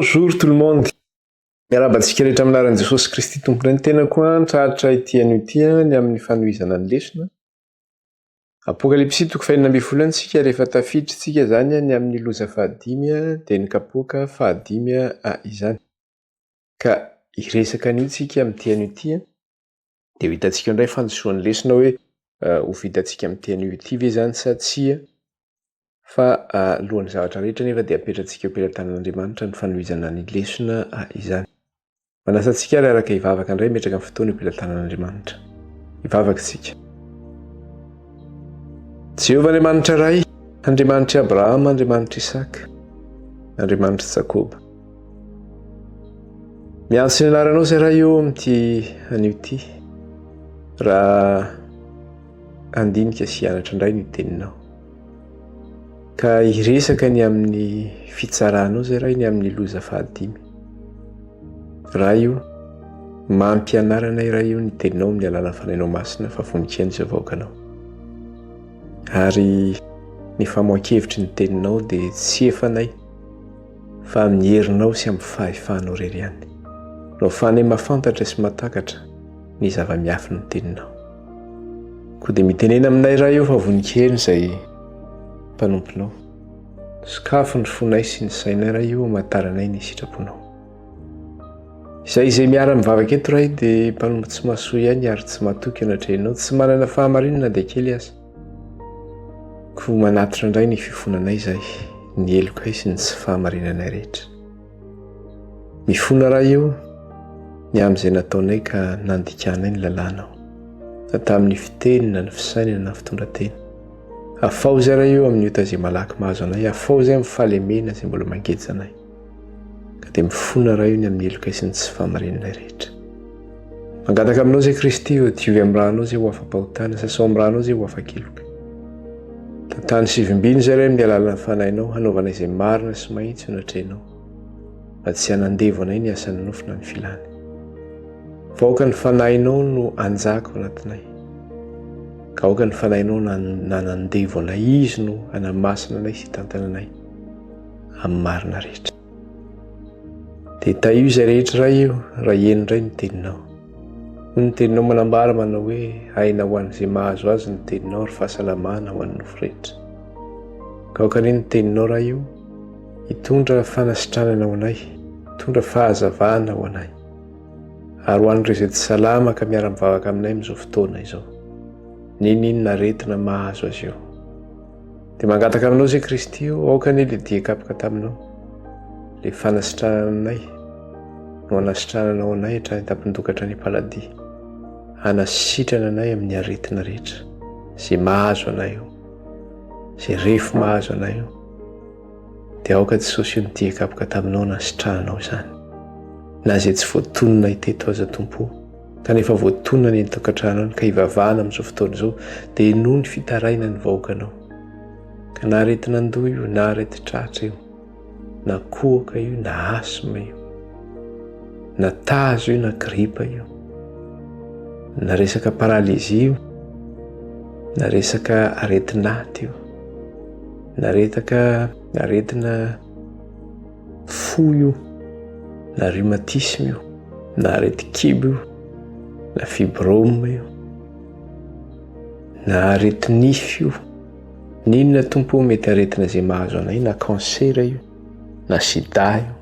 Bonjour tout le monde! Miarahaba antsika rehetra amin'ny anaran'i Jesosy Kristy Tomponay ny tenako an, tratra ity anio ity an, ny amin'ny fanohizana ny lesona. Apokalypsy toko fahenina ambin'ny folo isika rehefa tafiditra isika izany ny amin'ny loza fahadimy dia ny kapoaka fahadimy izany. Ka hiresaka an'io tsika amin'ity anio ity dia ho hitantsika indray fandisoan'ny lesona hoe ho vitantsika amin'ity anio ity ve izany sa tsia. Fa alohan'ny zavatra rehetra anefa dia apetratsika eo am-pelatanan'Andriamanitra ny fanohizana ny lesona izany. Manasa antsika ary araka hivavaka indray metraka ny fotoana eo am-pelatanan'Andriamanitra. Hivavaka isika. Jehovah Andriamanitra Ray, Andriamanitr'i Abrahama, Andriamanitr'i Isaka, Andriamanitr'i Jakoba. Miantso ny anaranao izay Ray eo amin'ity anio ity raha handinika sy hianatra indray ny teninao. Ka hiresaka ny amin'ny fitsaranao izay Ray, ny amin'ny loza fahadimy. Ray o, mampianara anay Ray o ny teninao amin'ny alalan'ny Fanahinao Masina fa vonon-kihaino izay vahoakanao. Ary ny famohan-kevitry ny teninao dia tsy efanay fa amin'ny herinao sy amin'ny fahefanao irery ihany no ahafahanay mahafantatra sy mahatakatra ny zava-miafin'ny teninao. Koa dia mitenena aminay Ray o fa vonon-kiheno izay mpanomponao. Sokafo ny fonay sy ny sainay Ray o hamantaranay ny sitraponao. Izay izay miara-mivavaka eto Ray dia mpanompo tsy mahasoa ihany ary tsy matoky eo anatrehanao, tsy manana fahamarinana na dia kely aza. Koa manatitra indray ny fifonanay izay, ny helokay sy ny tsy fahamarinanay rehetra. Mifona Ray o, ny amin'izay nataonay ka nandikanay ny lalànao, na tamin'ny fiteny na ny fisainana na ny fitondran-tena. Afaho izay Ray o amin'ny ota izay malaky mahazo anay, afaho izay amin'ny fahalemena izay mbola mangeja anay. Ka dia mifona Ray o ny amin'ny helokay sy ny tsy fahamarinanay rehetra. Mangataka aminao izay Kristy o, diovy amin'ny ranao izay ho afa-pahotana, sasao amin'ny ranao izay ho afa-keloka. Tantano sy vimbino izay Ray amin'ny alalan'ny Fanahinao, hanaovana izay marina sy mahitsy eo anatrehanao. Mba tsy hanandevo anay ny asan'ny nofo na ny filany. Fa aoka ny Fanahinao no hanjaka ao anatinay. Ka aoka ny Fanahinao nanandevo anay, Izy no hanamasina anay sy hitantana anay amin'ny marina rehetra. Dia tahio izay rehetra Ray io, raha heno indray ny teninao. Hoy ny teninao manambara manao hoe, aina ho an'izay mahazo azy ny teninao ary fahasalamana ho an'ny nofo rehetra. Ka aoka anie ny teninao Ray io, Hitondra fanasitranana ho anay, hitondra fahazavana ho anay, ary ho an'ireo izay tsy salama ka miara-mivavaka aminay amin'izao fotoana izao. N'inon'inona aretina mahazo azy eo. Dia mangataka aminao izay Kristy o, aoka anie ilay dia kapoka taminao, ilay fanasitranana anay, no hanasitrananao anay hatrany an-tampon-doha ka hatrany am-paladia, hanasitrana anay amin'ny aretina rehetra izay mahazo anay eo, izay refy mahazo anay eo. Dia aoka Jesosy io ny dia kapoka taminao nasitrahanao izany. Na izay tsy voatonona teto aza Tompo o, kanefa voatonona ny an-tokantrano any ka hivavahana amin'izao fotoana izao, dia henoy ny fitarainan'ny vahoakanao. Ka na aretin'andoha io, na aretin-tratra io, na kohaka io, na asthme io, na tazo io, na gripa io, na resaka paralysie io, na resaka aretin'aty io, Na retaka aretina fo io, na rhumatisme io, na aretin-kibo io, na fibrome io, na areti-nify io, n'inona Tompo ô mety aretina izay mahazo anay, na cancer io, na sida io,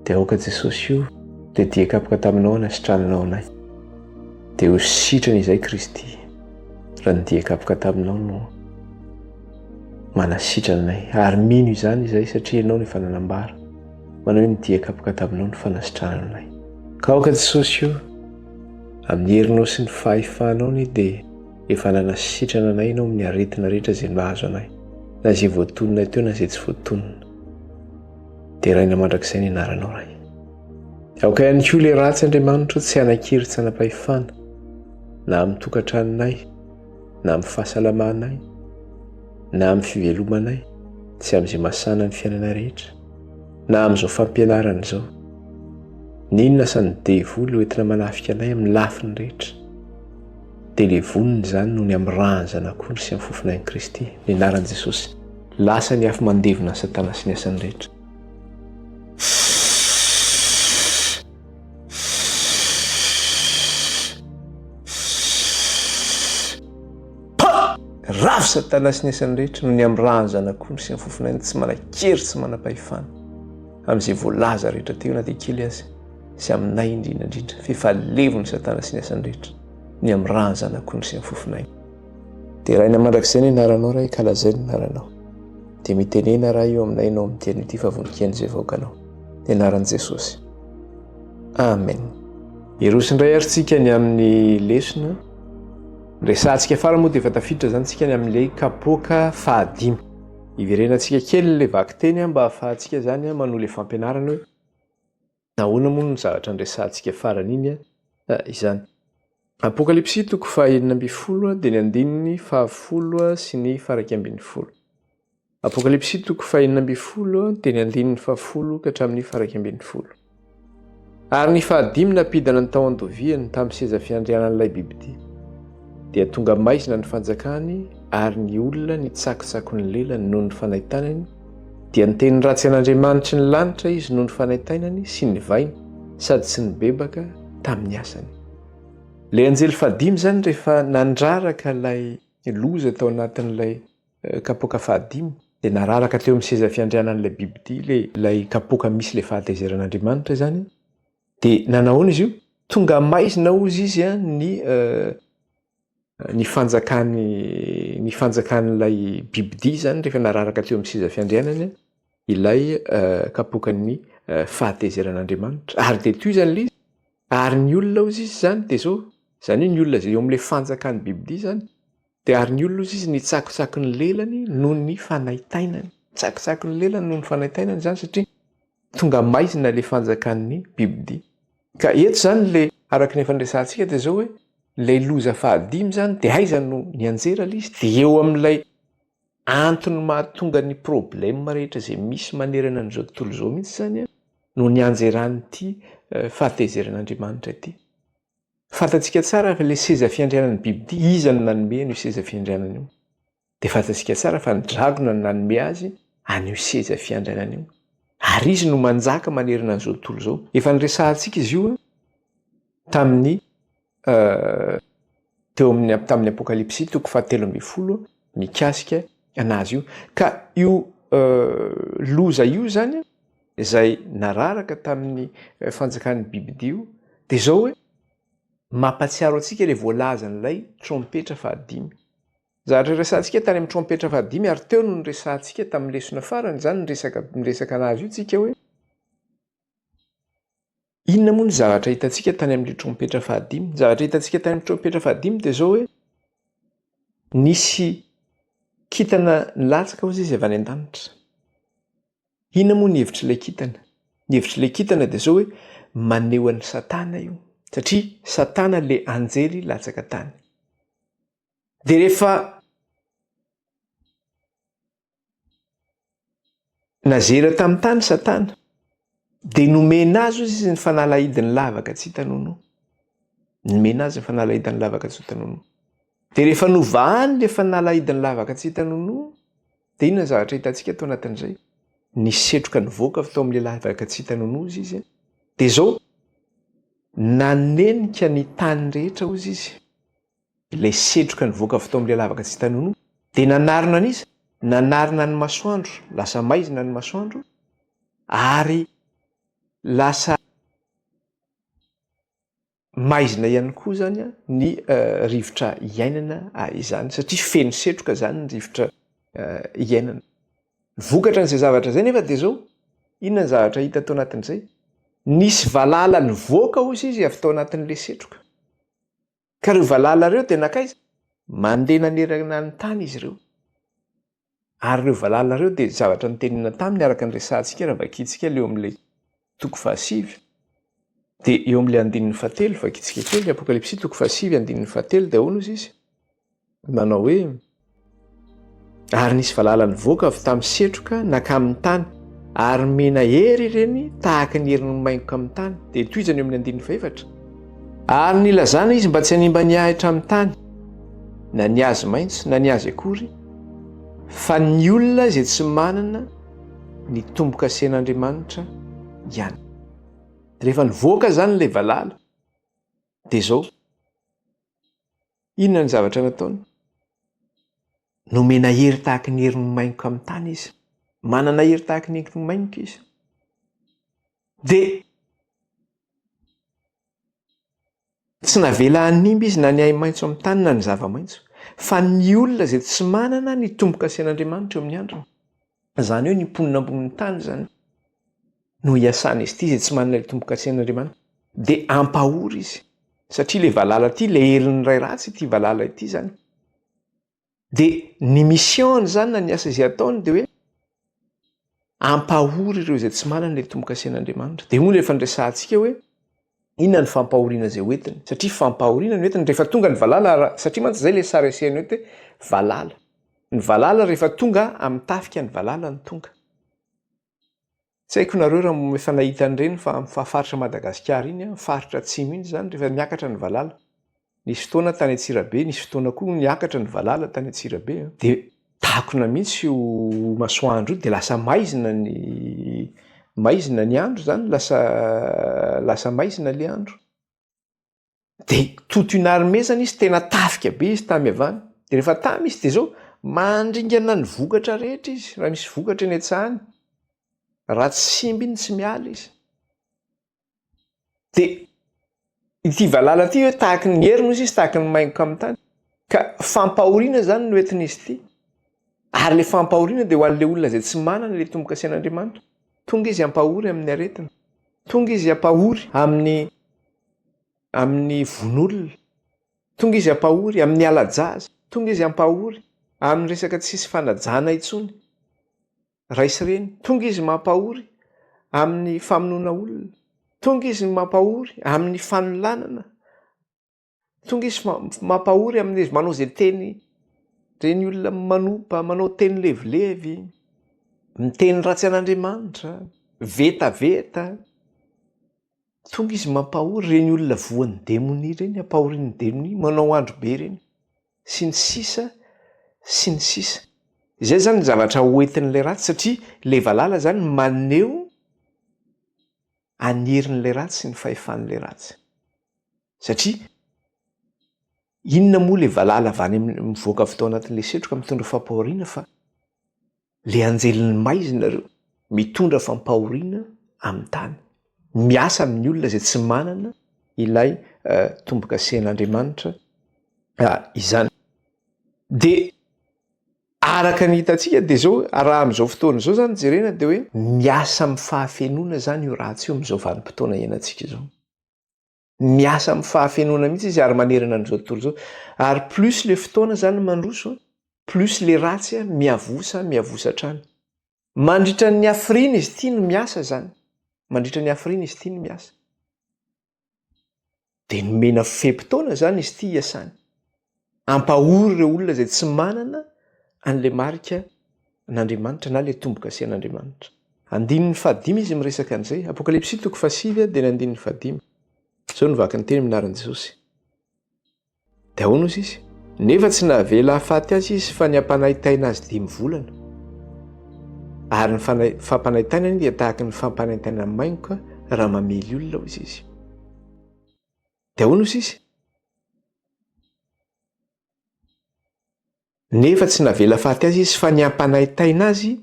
dia aoka Jesosy io dia dia kapoka taminao hanasitrananao anay, dia ho sitrana izay Kristy. Raha ny dia kapoka taminao no manasitrana anay ary mino izany izay satria ianao no efa nanambara manao hoe ny dia kapoka taminao no fanasitranana anay. Ka aoka Jesosy o, amin'ny herinao sy ny fahefanao anie dia efa nanasitrana anay ianao amin'ny aretina rehetra izay nahazo anay, na izay voatonona teo na izay tsy voatonona. Deraina mandrakizay ny anaranao Ray. Aoka ihany koa ilay ratsy Andriamanitro tsy hanan-kery tsy hanam-pahefana na amin'ny tokantranonay na amin'ny fahasalamanay na amin'ny fivelomanay sy amin'izay masana ny fiainanay rehetra na amin'izao fampianarana izao. N'inona asan'ny devoly hoentina manafika anay amin'ny lafiny rehetra dia levonina izany noho ny amin'ny ràn'ny Zanak'ondry sy amin'ny fofonain'i Kristy, ny anaran'i Jesosy. Lasa ny afo mandevona an'i Satana sy ny asany rehetra. Ravo Satana sy ny asany rehetra noho ny amin'ny ràn'ny Zanak'ondry sy ny fofon'ainy tsy manan-kery tsy manam-pahefana amin'izay voalaza rehetra teo na dia kely aza sy aminay indrindra indrindra f'efa levon'i Satana sy ny asany rehetra ny amin'ny ràn'ny Zanak'ondry sy ny fofon'ainy. Deraina mandrakizay ny anaranao Ray ka lazaina ny anaranao. Dia mitenena Ray eo aminay ianao amin'ity anio ity fa vonon-kihaino izay vahoakanao. Ny anaran'i Jesosy. Amen. Hiroso indray ary tsika ny amin'ny lesona. Resahantsika farany moa dia efa tafiditra izany tsika ny amin'ilay kapoaka fahadimy. Hiverenantsika kely ilay vakiteny mba hahafahantsika izany manohy ilay fampianarana hoe ahoana moa no zavatra niresahantsika farany iny izany. Apokalypsy toko faha 16 dia ny andininy fahafolo sy ny faha 11. Apokalypsy toko fahenina ambin'ny folo dia ny andininy fahafolo ka hatramin'ny faha 11. Ary ny fahadimy nampidana ny tao an-doviany tamin'ny seza fiandrianan'ilay bibidia. Dia tonga maizina ny fanjakany ary ny olona nitsakotsako ny lelany noho ny fanaintainany, dia niteny ratsy an'Andriamanitry ny lanitra izy noho ny fanaintainany sy ny vainy sady tsy nibebaka tamin'ny asany. Ilay anjely fahadimy izany rehefa nandraraka ilay loza tao anatin'ilay kapoaka fahadimy, dia nararaka teo amin'ny seza fiandrianan'ilay bibidia ilay ilay kapoaka misy ilay fahatezeran'Andriamanitra izany, dia nanahoana izy io? Tonga maizina hozy izy a ny ny fanjakany ny fanjakan'ilay bibidia izany rehefa nararaka teo amin'ny seza fiandrianany ilay kapoakan'ny fahatezeran'Andriamanitra. Ary dia tohizany ilay izy, ary ny olona hozy izy izany dia izao, izany hoe ny olona izay eo amin'ilay fanjakan'ny bibidia izany, Dia ary ny olona hozy izy nitsakotsako ny lelany noho ny fanaintainany. Nitsakotsako ny lelany noho ny fanaintainany izany satria tonga maizina ilay fanjakan'ny bibidia. Ka eto izany ilay araka ny efa niresahantsika dia izao hoe ilay loza fahadimy izany dia aiza no nianjera ilay izy? Dia eo amin'ilay antony mahatonga ny problème rehetra izay misy manerana an'izao tontolo izao mihitsy izany no nianjeran'ity fahatezeran'Andriamanitra ity. Fantatsika tsara fa ilay seza fiandrianan'ny bibidia, iza no nanome an'io seza fiandrianana io? Dia fantatsika tsara fa ny dragona no nanome azy an'io seza fiandrianana io. Ary izy no manjaka manerana an'izao tontolo izao. Efa niresahantsika izy io tamin'ny teo amin'ny tamin'ny Apokalypsy toko fahatelo ambin'ny folo mikasika anazy io. Ka io loza io izany izay nararaka tamin'ny fanjakan'ny bibidia io dia izao hoe mampatsiaro antsika ilay voalazan'ilay trompetra fahadimy. Zavatra resahantsika tany amin'ny trompetra fahadimy ary teo no niresahantsika tamin'ny lesona farany izany niresaka niresaka anazy io tsika hoe inona moa ny zavatra hitantsika tany amin'ilay trompetra fahadimy? Ny zavatra hitantsika tany amin'ny trompetra fahadimy dia izao hoe nisy kintana nilatsaka hozy izy avy any an-danitra. Inona moa ny hevitr'ilay kintana? Ny hevitr'ilay kintana dia izao hoe maneho an'i Satana io, satria Satana ilay anjely latsaka tany. Dia rehefa nazera tamin'ny tany Satana, dia nomena azy hozy izy ny fanalahidin'ny lavaka tsy hita nonoa. Nomena azy ny fanalahidin'ny lavaka tsy hita nonoa. Dia rehefa novahany ilay fanalahidin'ny lavaka tsy hita nonoa, Dia inona ny zavatra hitantsika tao anatin'izay? Nisy setroka nivoaka avy tao amin'ilay lavaka tsy hita nonoa izy. Dia izao, nanenika ny tany rehetra hozy izy. Ilay setroka nivoaka avy tao amin'ilay lavaka tsy hita nonoa. Dia nanarona an'iza? Nanarona ny masoandro. Lasa maizina ny masoandro ary lasa Maizina ihany koa izany ny rivotra iainana izany satria feno setroka izany ny rivotra iainana. Ny vokatra an'izay zavatra izay nefa dia izao, inona ny zavatra hita tao anatin'izay? Nisy valala nivoaka hozy izy avy tao anatin'ilay setroka. Ka ireo valala ireo dia nankaiza? Mandeha nanerana ny tany izy ireo. Ary ireo valala ireo dia zavatra nitenenina taminy araka ny resahantsika raha vakintsika ilay eo amin'ilay toko fahasivy. Dia eo amin'ilay andininy fahatelo, vakintsika kely, Apokalypsy toko fahasivy andininy fahatelo dia ahoana ozy izy? Manao hoe ary nisy valala nivoaka avy tamin'ny setroka nakamin'ny tany ary mena hery ireny tahaka ny herin'ny maingoka amin'ny tany. Dia tohizany eo amin'ny andininy fahefatra. Ary nilazana izy mba tsy hanimba ny ahitra amin'ny tany, na ny hazo maitso na ny hazo akory, fa ny olona izay tsy manana ny tombo-kasen'Andriamanitra ihany. Rehefa nivoaka izany ilay valala, dia izao, inona ny zavatra nataony? Nomena hery tahaka ny herin'ny maingoka amin'ny tany izy. Manana hery tahaka ny herin'ny maingoka izy. Dia tsy navela hanimba izy na ny ahi-maitso amin'ny tany na ny zava-maitso, fa ny olona izay tsy manana ny tombo-kasen'Andriamanitra eo amin'ny andriny, izany hoe ny mponina ambonin'ny tany izany, no hiasana izy ity, izay tsy manana ilay tombo-kasen'Andriamanitra, dia hampahory izy. Satria ilay valala ity, ilay herin'ny ray ratsy ity valala ity izany. Dia ny mission-ny izany na ny asa izay ataony dia hoe ampahory ireo izay tsy manana ilay tombo-kasen'Andriamanitra. Dia hoy efa niresahantsika hoe inona ny fampahoriana izay hoentiny? Satria fampahoriana no entiny rehefa tonga ny valala, satria mantsy izay ilay sary asehony eto hoe valala. Ny valala rehefa tonga amin'ny tafika ny valala no tonga. Tsy haiko nareo raha efa nahita an'ireny fa amin'ny faritra Madagasikara iny, faritra atsimo iny izany rehefa miakatra ny valala. Nisy fotoana tany Antsirabe, nisy fotoana koa niakatra ny valala tany Antsirabe dia takona mihitsy io masoandro io dia lasa maizina ny maizina ny andro izany, lasa lasa maizina ilay andro. Dia toute une armée zany izy, tena tafika be izy tamy avy any. Dia rehefa tamy izy dia zao, mandringana ny vokatra rehetra izy, raha misy vokatra eny an-tsaha any. Raha tsy simba iny tsy miala izy. Dia ity valala ity hoe tahaky ny heriny hozy izy, tahaky ny maingoka amin'ny tany. Ka fampahoriana zany no entin'izy ity. Ary ilay fampahoriana dia ho an'ilay olona izay tsy manana ilay tombo-kasen'Andriamanitra. Tonga izy hampahory amin'ny aretina. Tonga izy hampahory amin'ny amin'ny vono olona. Tonga izy hampahory amin'ny hala-jaza. Tonga izy hampahory amin'ny resaka tsisy fanajana intsony. Ray sy reny. Tonga izy mampahory amin'ny famonoana olona. Tonga izy mampahory amin'ny fanolanana. Tonga izy mampahory amin'izy manao izay teny ireny olona manompa, manao teny levilevy, miteny ratsy an'Andriamanitra, vetaveta. Tonga izy mampahory ireny olona voan'ny demonia ireny, ampahorian'ny demonia, manao andro be ireny, sy ny sisa sy ny sisa. Izay izany ny zavatra hoentin'ilay ratsy satria ilay valala izany maneho ny herin'ilay ratsy sy ny fahefan'ilay ratsy. Satria inona moa le valala avy any amin'ny mivoaka avy tao anatin'le setroka mitondra fampahoriana fa le anjelin'ny maizina ireo mitondra fampahoriana amin'ny tany. Miasa amin'ny olona izay tsy manana ilay tombokasen'Andriamanitra izany. Dia araka ny hitantsika dia izao, raha amin'izao fotoana izao izany jerena dia hoe miasa amin'ny fahafenoana izany io ratsy io amin'izao vanim-potoana iainantsika izao. Miasa amin'ny fahafenoana mihitsy izy ary manerana an'izao tontolo izao. Ary plus le fotoana zany mandroso, plus le ratsy miavosa, miavosa hatrany. Mandritra ny hafiriana izy ity no miasa zany. Mandritra ny hafiriana izy ity no miasa. Dia nomena fe-potoana zany izy ity hiasany. Hampahory ireo olona izay tsy manana an'ilay marika an'Andriamanitra na ilay tombo-kase an'Andriamanitra. Andininy fahadimy izy miresaka an'izay. Apokalypsy toko fahasivy dia ny andininy fahadimy. Izao no vaky ny teny amin'ny anaran'i Jesosy. Dia ahoana ozy izy? Nefa tsy navela hahafaty azy izy fa ny hampanaintaina azy dimy volana. Ary ny fampanaintainany dia tahaka ny fampanaintainan'ny maingoka raha mamely olona ozy izy. Dia ahoana ozy izy? Nefa tsy navela faty azy izy fa ny hampanaintaina azy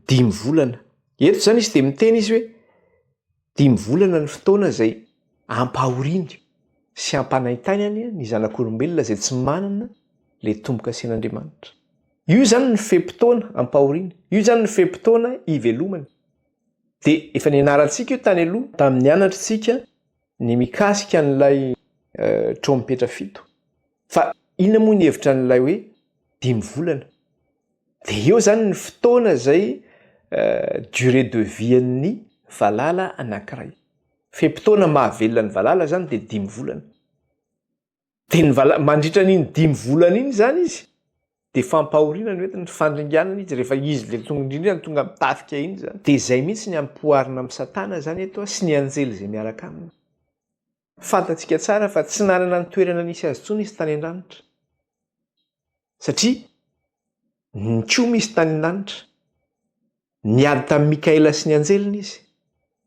dimy volana. Eto izany izy dia miteny izy hoe dimy volana ny fotoana izay ampahoriany sy hampanaintainany ny zanak'olombelona izay tsy manana ilay tombo-kasen'Andriamanitra. Io izany ny fe-potoana ampahoriany, io izany ny fe-potoana ivelomany. Dia efa nianarantsika io tany aloha tamin'ny nianatritsika ny mikasika an'ilay trompetra fito. Fa inona moa ny hevitra an'ilay hoe dimy volana? Dia eo izany ny fotoana izay durée de vie an'ny valala anankiray. Fe-potoana mahavelona ny valala izany dia dimy volana. Dia ny vala- mandritra an'iny dimy volana iny izany izy dia fampahoriana no entiny, fandringanana izy rehefa izy ilay tonga indrindra no tonga mitafika iny izany. Dia izay mihitsy ny ampoharina amin'i Satana izany eto sy ny anjely izay miaraka aminy. Fantatsika tsara fa tsy nanana ny toerana nisy azy intsony izy tany an-danitra. Satria nikomy izy tany an-danitra. Niady tamin'i Mikaela sy ny anjeliny izy.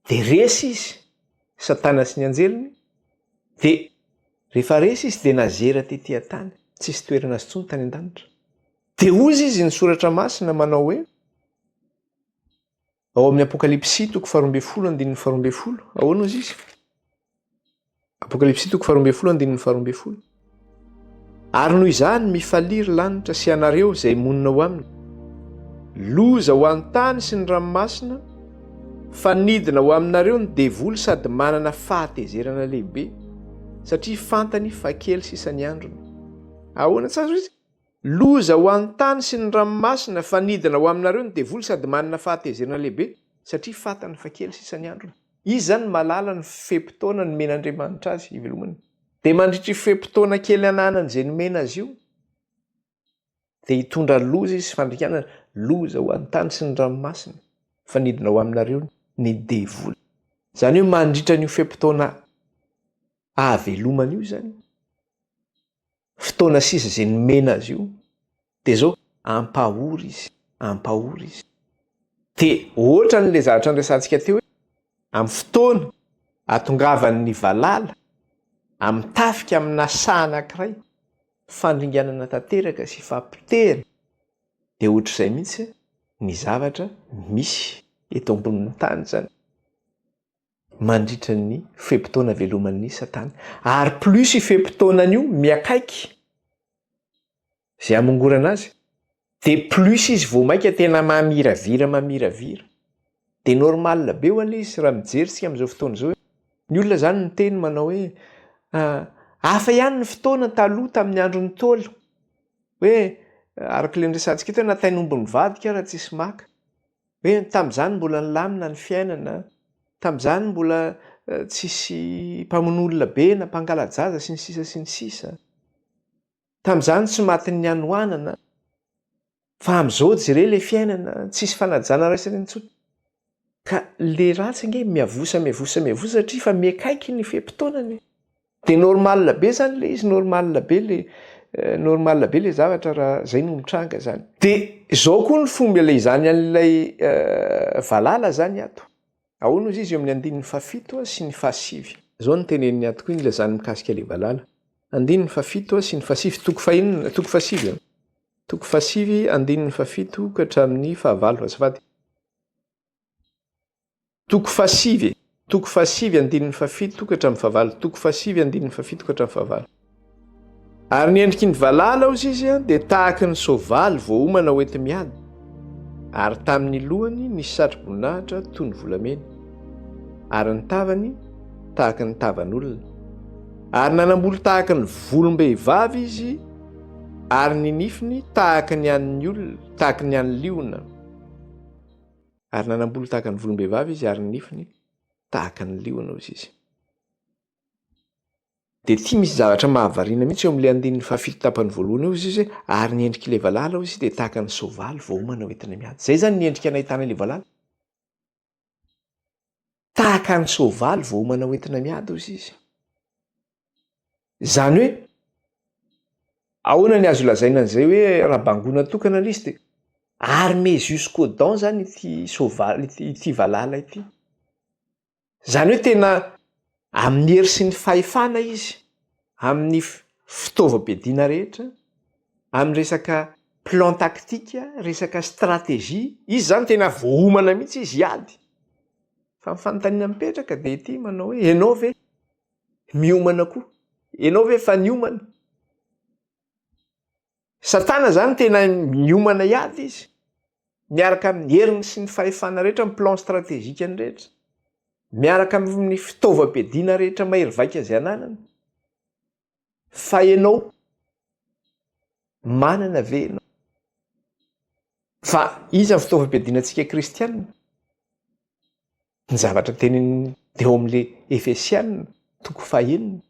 Dia resy izy, Satana sy ny anjeliny. Dia rehefa resy izy dia nazera tetỳ an-tany. Tsisy toerana azy intsony tany an-danitra. Dia hozy izy ny soratra masina manao hoe, ao amin'ny Apokalypsy toko faharoambinifolo andininy faharoambinifolo, ahoana hozy izy? Apokalypsy toko faharoambinifolo andininy faharoambinifolo. Ary noho izany mifalia ry lanitra sy ianareo izay monina ao aminy. Loza ho an'ny tany sy ny ranomasina fa nidina ho aminareo ny devoly sady manana fahatezerana lehibe satria fantany fa kely sisa ny androny. Ahoana tsara izy? Loza ho an'ny tany sy ny ranomasina fa nidina ho aminareo ny devoly sady manana fahatezerana lehibe satria fantany fa kely sisa ny androny. Izy izany mahalala ny fe-potoana nomen'Andriamanitra azy hivelomany. Dia mandritra io fe-potoana kely ananany izay nomena azy io, dia hitondra loza izy sy fandringanana, loza ho an'ny tany sy ny ranomasina, fa nidina ho aminareo ny devoly. Izany hoe mandritra an'io fe-potoana ahavelomany io izany, fotoana sisa izay nomena azy io, dia izao ampahory izy, ampahory izy. Dia ohatran'ilay zavatra niresahantsika teo hoe amin'ny fotoana ahatongavan'ny valala amin'ny tafika amina saha anankiray, fandringanana tanteraka sy fampotehana, dia ohatr'izay mihitsy ny zavatra misy eto ambonin'ny tany izany. mandritra ny fe-potoana veloman'ny satana ary plus io fe-potoanany io miakaiky izay hamongorana azy de plus izy vao maika tena mamiravira mamiravira de normal be ho an'ilay izy raha mijery tsika amin'izao fotoana izao ny olona zany miteny manao hoe ah, hafa ihany ny fotoana taloha tamin'ny andron'ny Ntaolo hoe araka ilay niresahantsika teo na tain'omby mivadika raha tsisy maka Hoe tamin'izany mbola nilamina ny fiainana, tamin'izany mbola tsisy mpamono olona be na mpangala-jaza sy ny sisa sy ny sisa. Tamin'izany tsy matin'ny hanoanana, fa amin'izao jereo ilay fiainana, tsisy fanajana raisina intsony. Ka le ratsy ange miavosa miavosa miavosa satria efa miakaiky ny fe-potoanany e. De normal be zany le izy, normal be le normal be le zavatra raha zay no mitranga zany. De zao koa ny fomba ilazany an'ilay valala zany ato. Ahoana ozy izy eo amin'ny andininy fahafito sy ny fahasivy. Zao no teneniny ato koa ilazany mikasika le valala. Andininy fahafito sy ny fahasivy, toko fahenina, toko fahasivy an. Toko fahasivy, andininy fahafito ka hatramin'ny fahavalo, azafady. Toko fahasivy, toko fahasivy andininy fahafito ka hatramin'ny fahavalo, toko fahasivy andininy fahafito ka hatramin'ny fahavalo. Ary ny endriky ny valala hozy izy dia tahaky ny soavaly voaomana ho enti-miady, ary tamin'ny lohany nisy satroboninahitra toy ny volamena, ary ny tavany tahaky ny tavan'olona. Ary nanam-bolo tahaky ny volom-behivavy izy, ary ny nifiny tahaky ny an'ny olona, tahaky ny an'ny liona. Ary nanam-bolo tahaka ny volom-behivavy izy ary ny nifiny tahaka ny liona, hoy izy. Dia ity misy zavatra mahavariana mihitsy eo amin'ilay andininy fahafito tapany voalohany eo, hoy izy hoe, ary ny endrik'ilay valala, hoy izy, dia tahaka ny soavaly voaomana ho entina miady. Izay izany ny endrika nahitana ilay valala. Tahaka ny soavaly voaomana ho entina miady, hoy izy. Izany hoe, ahoana ny azo lazaina an'izay hoe raha bangoina tokana ilay izy dia armé jusqu'aux dents zany ity soavaly ity, ity valala ity. Izany hoe tena amin'ny hery sy ny fahefana izy, amin'ny fitaovam-piadiana rehetra, amin'ny resaka plan tactique, resaka stratégie, izy zany tena voaomana mihitsy izy hiady. Fa ny fanontaniana mipetraka dia ity manao hoe ianao ve Miomana koa. Ianao ve efa niomana? Satana zany tena miomana hiady izy. Miaraka amin'ny heriny sy ny fahefana rehetra, ny plan stratégique-ny rehetra. Miaraka amin'ny fitaovam-piadiana rehetra mahery vaika izay ananany. Fa ianao, manana ve ianao? Fa iza ny fitaovam-piadiana antsika kristianina? Ny zavatra teneniny teo amin'ilay Efesianina, toko fahenina.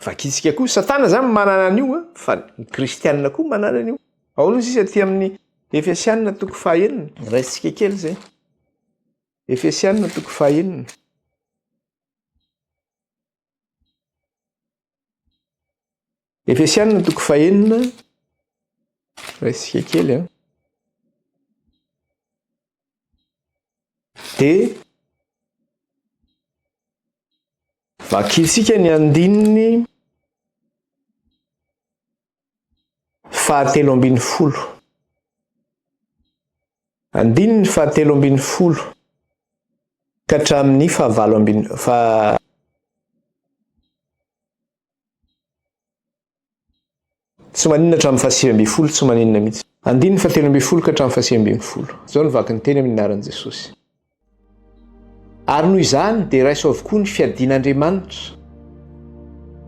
Vakintsika koa, Satana zany manana an'io a, fa ny kristianina koa manana an'io. Ahoana izy aty amin'ny Efesianina toko fahenina? Raisintsika kely izay. Efesianina toko fahenina. Efesianina toko fahenina, raisintsika kely a. Dia vakintsika ny andininy fahatelo ambin'ny folo. Andininy fahatelo ambinifolo ka hatramin'ny fahavalo ambin'ny fa Tsy maninona hatramin'ny fahasivy ambinifolo, tsy maninona mihitsy. Andininy fahatelo ambinifolo ka hatramin'ny fahasivy ambinifolo. Izao no vaky ny teny amin'ny anaran'i Jesosy. Ary noho izany dia raiso avokoa ny fiadian'Andriamanitra,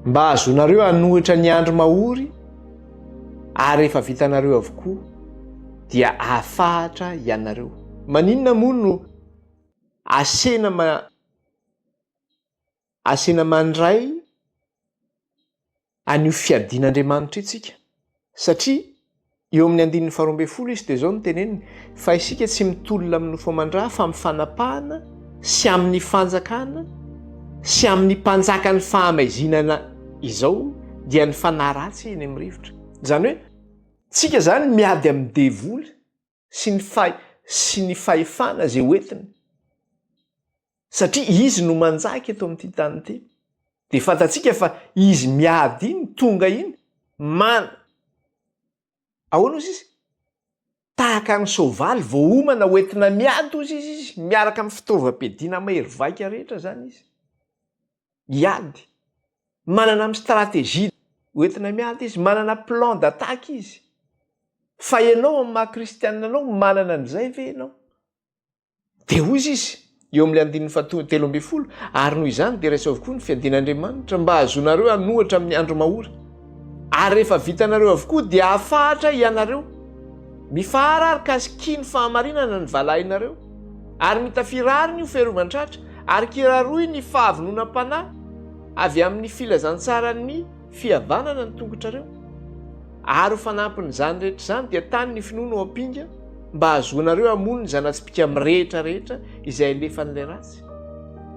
mba hahazoanareo hanohitra ny andro mahory, ary rehefa vitanareo avokoa dia hahafahatra ianareo. Maninona moa no asena ma asena mandray an'io fiadian'Andriamanitra io tsika? Satria eo amin'ny andininy faharoa ambinifolo izy dia izao no teneniny, fa isika tsy mitolona amin'ny nofo aman-dra fa amin'ny fanapahana sy amin'ny fanjakana sy amin'ny mpanjakan'ny fahamaizinana izao dia ny fanahy ratsy eny amin'ny rivotra. Izany hoe tsika izany miady amin'ny devoly sy ny fa- sy ny fahefana izay hoentiny. Satria izy no manjaka eto amin'ity tany ity. Dia fantatsika fa izy miady iny, tonga iny, man, ahoana ozy izy? Tahaka ny soavaly voaomana hoentina miady ozy izy izy, miaraka amin'ny fitaovam-piadiana mahery vaika rehetra izany izy. Hiady. Manana amin'ny stratégie hoentina miady izy, manana plan d'attaque izy. Fa ianao amin'ny maha kristianina anao, manana an'izay ve ianao? Dia hoy izy, eo amin'ilay andininy faha 13, Ary noho izany dia raiso avokoa ny fiadian'Andriamanitra, mba hahazoanareo hanohatra amin'ny andro mahory. Ary rehefa vitanareo avokoa dia hahafahatra hianareo. Mifahara ary kasikia ny fahamarinana ny valahinareo, ary mitafia rariny ho fiarovan-tratra, ary kiraroy ny fahavononam-panahy avy amin'ny filazantsaran'ny fihavanana ny tongotrareo. Ary ho fanampin'izany rehetra izany dia tany ny finoana ho ampinga mba hahazoanareo hamono ny zana-tsipìka mirehitra rehetra izay alefan'ilay ratsy.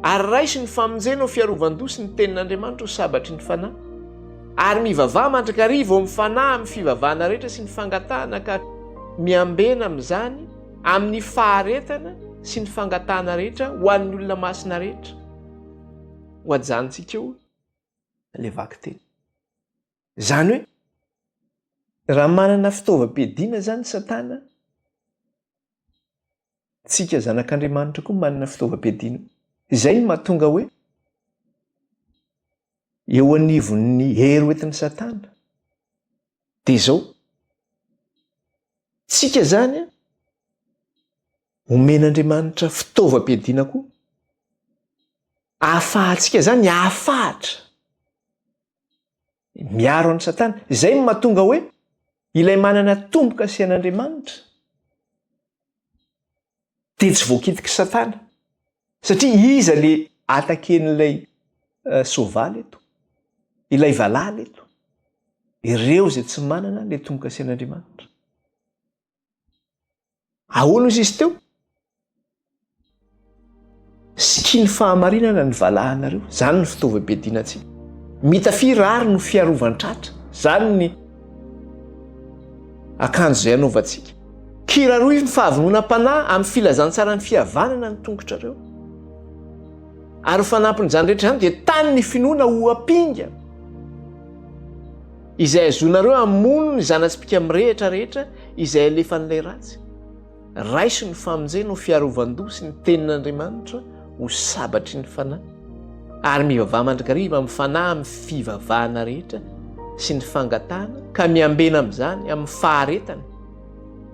Ary raiso ny famonjena ho fiarovan-doha sy ny tenin'Andriamanitra ho sabatry ny fanahy. Ary mivavaha mandrakariva ao amin'ny fanahy amin'ny fivavahana rehetra sy ny fangatahana ka miambena amin'izany amin'ny faharetana sy ny fangatahana rehetra ho an'ny olona masina rehetra. Ho ajanontsika eo ilay vakiteny. Izany hoe raha manana fitaovam-piadiana izany Satana, tsika zanak'Andriamanitra koa manana fitaovam-piadiana. Izay no mahatonga hoe eo anivon'ny hery hoentin'i Satana dia izao, tsika izany omen'Andriamanitra fitaovam-piadiana koa ahafahantsika izany hahafahatra Miaro an'i Satana. Izay no mahatonga hoe ilay manana tombo-kase an'Andriamanitra dia tsy voakitik'i Satana. Satria iza le attaquer-n'ilay eh, soavaly eto? Ilay valala eto? Ireo izay tsy manana le tombo-kase an'Andriamanitra. Ahoana ozy izy teo? Sikino fahamarinana ny valahanareo. Zany ny fitaovam-piadiana antsika. Mitafia rary no fiarovan-tratra. Zany ny akanjo izay anaovantsika. Kiraroy ny fahavononam-panahy amin'ny filazantsaran'ny fihavanana ny tongotrareo. Ary ho fanampin'izany rehetra izany dia tany ny finoana ho ampinga. Izay azonareo hamono ny zana-tsipìka mirehitra rehetra izay alefan'ilay ratsy. Raiso ny famonjena ho fiarovan-doha sy ny tenin'Andriamanitra ho sabatry ny fanahy. Ary mivavaha mandrakariva amin'ny fanahy amin'ny fivavahana rehetra sy ny fangatahana, ka miambena amin'izany amin'ny faharetana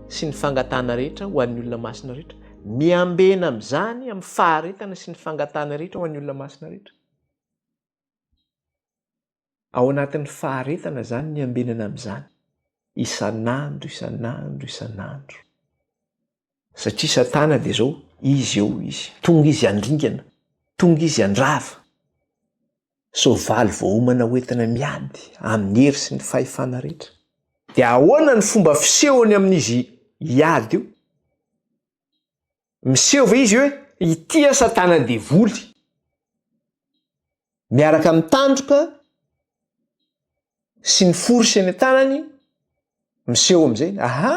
sy ny fangatahana rehetra ho an'ny olona masina rehetra. Miambena amin'izany amin'ny faharetana sy ny fangatahana rehetra ho an'ny olona masina rehetra. Ao anatin'ny faharetana izany ny ambenana amin'izany, isan'andro, isan'andro, isan'andro. Satria Satana dia izao, izy eo izy, tonga izy handringana, tonga izy handrava. Soavaly voaomana hoentina miady amin'ny hery sy ny fahefana rehetra. Dia ahoana ny fomba fisehony amin'izy hiady io? Miseho ve izy hoe ity aho Satana devoly? Miaraka amin'ny tandroka sy ny fourche eny an-tanany, miseho amin'izay, aha!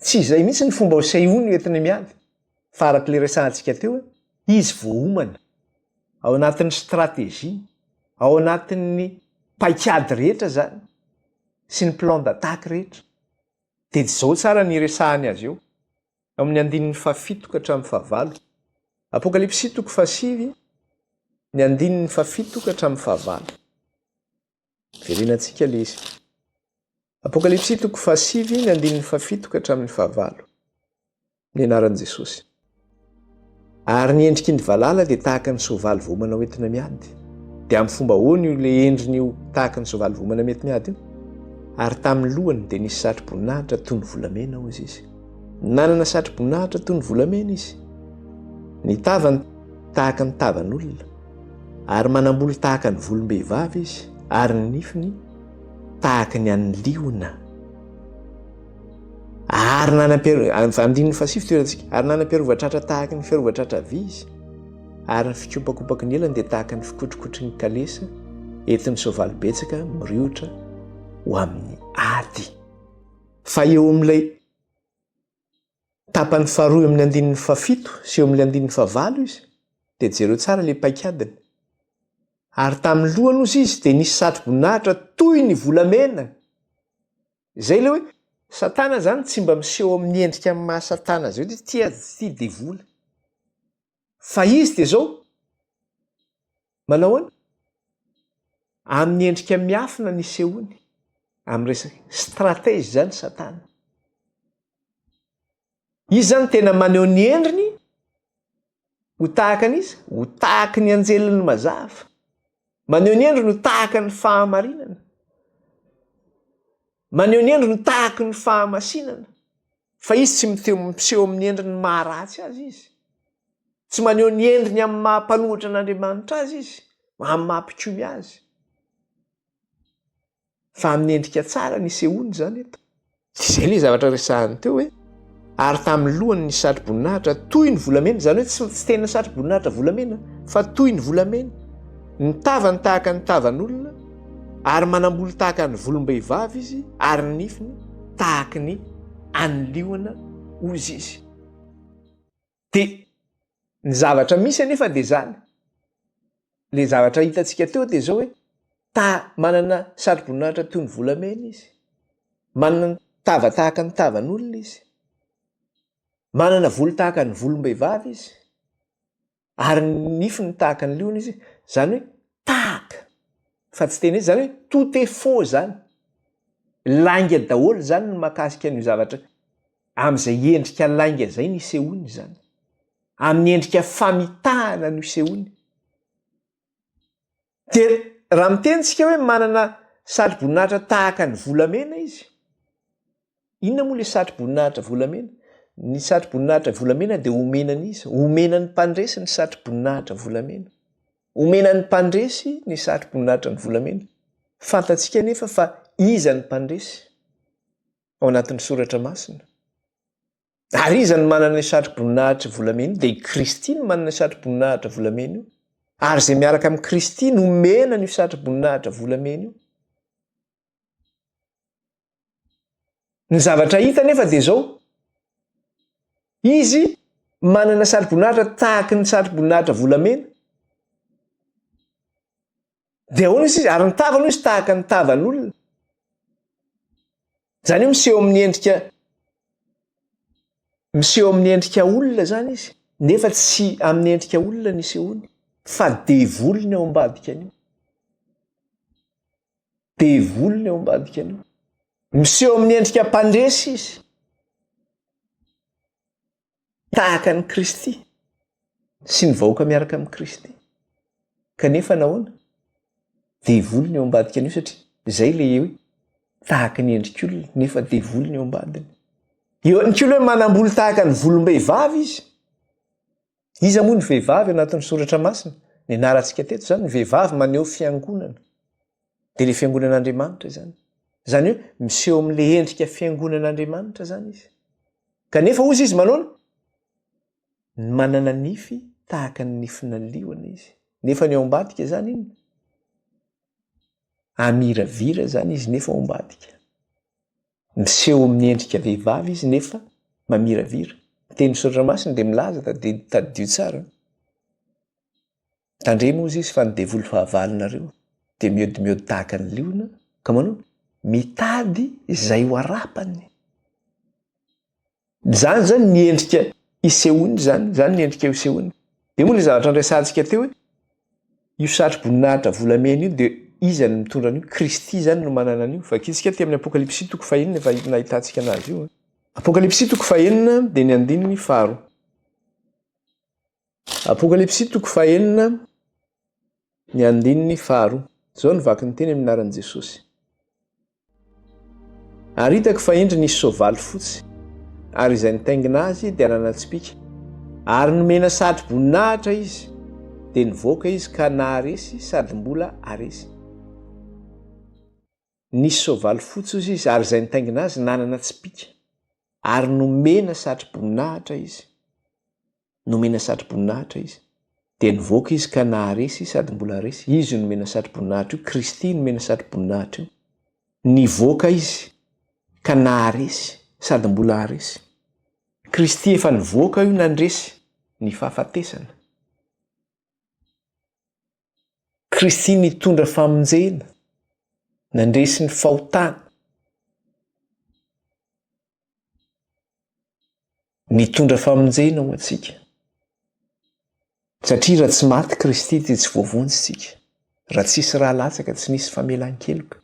Tsy izay mihitsy ny fomba hosehoany hoentiny miady, fa araka ilay resahantsika teo hoe izy voaomana ao anatin'ny stratégie, ao anatin'ny paikady rehetra izany sy ny plan d'attaque rehetra. Dia tsy izao tsara ny iresahany azy eo. Ao amin'ny andininy fahafito ka hatramin'ny fahavalo. Apokalypsy toko fahasivy, ny andininy fahafito ka hatramin'ny fahavalo. Verenantsika ilay izy. Apokalypsy toko fahasivy, ny andininy fahafito ka hatramin'ny fahavalo. Ny anaran'i Jesosy. Ary ny endriky ny valala dia tahaka ny soavaly voamana hoentina miady. Dia amin'ny fomba ahoana io ilay endriny io tahaka ny soavaly voamana mety miady io? Ary tamin'ny lohany dia nisy satroboninahitra toy ny volamena, hoy izy. Nanana satroboninahitra toy ny volamena izy. Ny tavany tahaka ny tavan'olona, ary manam-bolo tahaka ny volom-behivavy izy, ary ny nifiny tahaka ny an'ny liona. Ary nanam-piaro, andininy fahasivy toerantsika, ary nanam-piarovan-tratra tahaka ny fiarovan-tratra vy izy, ary ny fikopakopaky ny elany dia tahaka ny fikotrokotry ny kalesa entin'ny soavaly betsaka miriotra ho amin'ny ady. Fa eo amin'ilay tapany faharoa eo amin'ny andininy fahafito sy eo amin'ilay andininy fahavalo izy, dia jereo tsara ilay paikadiny. Ary tamin'ny lohany ozy izy dia nisy satroboninahitra toy ny volamena. Izay ilay hoe Satana zany tsy mba miseho amin'ny endrika amin'ny maha Satana azy hoe ity ity devoly. Fa izy dia zao, manao ahoana? Amin'ny endrika miafina ny isehoany, amin'ny resaka stratège zany Satana. Izy zany tena maneho ny endriny ho tahaka an'iza? Ho tahaky ny anjelin'ny mazava. Maneho ny endriny ho tahaka ny fahamarinana. Maneho ny endriny ho tahaky ny fahamasinana. Fa izy tsy miteho miseho amin'ny endriny maharatsy azy izy. Tsy maneho ny endriny amin'ny maha mpanohitra an'Andriamanitra azy izy, amin'ny maha mpikomy azy. Fa amin'ny endrika tsara ny isehoany izany eto. Izay ilay zavatra resahany teo hoe ary tamin'ny lohany ny satroboninahitra toy ny volamena, izany hoe tsy tsy tena satroboninahitra volamena fa toy ny volamena. Ny tavany tahaka ny tavan'olona ary manam-bolo tahaka ny volom-behivavy izy ary ny nifiny tahaka ny an'ny liona hozy izy. Dia ny zavatra misy anefa dia izany. Ilay zavatra hitantsika teo dia izao hoe ta manana satroboninahitra toy ny volamena izy. Manana tava tahaka ny tavan'olona izy. Manana volo tahaka ny volom-behivavy izy. Ary ny nifiny tahaka ny liona izy. Izany hoe tahaka. Fa tsy tena izy, izany hoe tout est faux izany. Lainga daholo izany ny mahakasika an'io zavatra amin'izay endrika lainga izay ny isehoany izany. Amin'ny endrika famitahana no isehoany. Dia raha miteny isika hoe manana satroboninahitra tahaka ny volamena izy, inona moa ilay satroboninahitra volamena? Ny satroboninahitra volamena dia omena an'iza? Omena ny mpandresy ny satroboninahitra volamena. Omena ny mpandresy ny satroboninahitra ny volamena. Fantatsika anefa fa iza ny mpandresy ao anatin'ny soratra masina? Ary iza no manana io satroboninahitra volamena io? Dia i Kristy no manana io satroboninahitra volamena io. Ary izay miaraka amin'i Kristy no omena an'io satroboninahitra volamena io. Ny zavatra hita anefa dia izao, izy manana satroboninahitra tahaky ny satroboninahitra volamena. Dia ahoana izy? Ary ny tavany hoy izy tahaka ny tavan'olona. Izany hoe miseho amin'ny endrika miseho amin'ny endrika olona izany izy, nefa tsy amin'ny endrika olona ny isehoany, fa devoly ny ao ambadika an'io. Devoly ny ao ambadika an'io. Miseho amin'ny endrika mpandresy izy. Tahaka an'i Kristy sy ny vahoaka miaraka amin'i Kristy. Kanefa nahoana? Devoly ny ao ambadika an'io satria izay ilay hoe tahaka ny endrik'olona nefa devoly ny ao ambadiny. Eo ihany koa ilay hoe manam-bolo tahaka ny volom-behivavy izy. Iza moa ny vehivavy anatin'ny soratra masina? Nianarantsika teto izany, ny vehivavy maneho fiangonana. Dia ilay fiangonan'Andriamanitra izany. Izany hoe miseho amin'ilay endrika fiangonan'Andriamanitra izany izy. Kanefa hozy izy manaona? Manana nify tahaka ny nifina liona izy. Nefa ny ao ambadika izany inona? Amiravira izany izy nefa ao ambadika. Miseho amin'ny endrika vehivavy izy nefa mamiravira. Ny tenin'ny soratra masina dia milaza, tadidio tsara. Tandremo hozy izy fa ny devoly fahavalonareo dia mihodimiody tahaka ny liona ka manao mitady izay ho arapany. Izany izany ny endrika isehoany izany, izany ny endrika isehoany. Dia moa ilay zavatra niresahantsika teo hoe io satroboninahitra volamena io dia iza no mitondra an'io? Kristy izany no manana an'io. Vakintsika aty amin'ny Apokalypsy toko fahenina efa nahitantsika anazy io. Apokalypsy toko fahenina dia ny andininy faharoa. Apokalypsy toko fahenina ny andininy faharoa. Izao no vaky ny teny amin'ny anaran'i Jesosy. Ary hitako fa indro nisy soavaly fotsy, ary izay nitaingina azy dia nana-tsipìka, ary nomena satro-boninahitra izy, dia nivoaka izy ka naharesy sady mbola haresy. Nisy soavaly fotsy hozy izy, ary izay nitaingina azy nanana tsipìka, ary nomena satro-boninahitra izy. Nomena satroboninahitra izy. Dia nivoaka izy ka naharesy sady mbola resy. Izy io nomena satroboninahitra io, Kristy nomena satroboninahitra io. Nivoaka izy ka naharesy sady mbola haresy. Kristy efa nivoaka io nandresy ny fahafatesana. Kristy nitondra famonjena, nandresy ny fahotana. Nitondra famonjena ho antsika. Satria raha tsy maty Kristy dia tsy voavonjy isika. Raha tsisy rà latsaka tsy nisy famelan-keloka.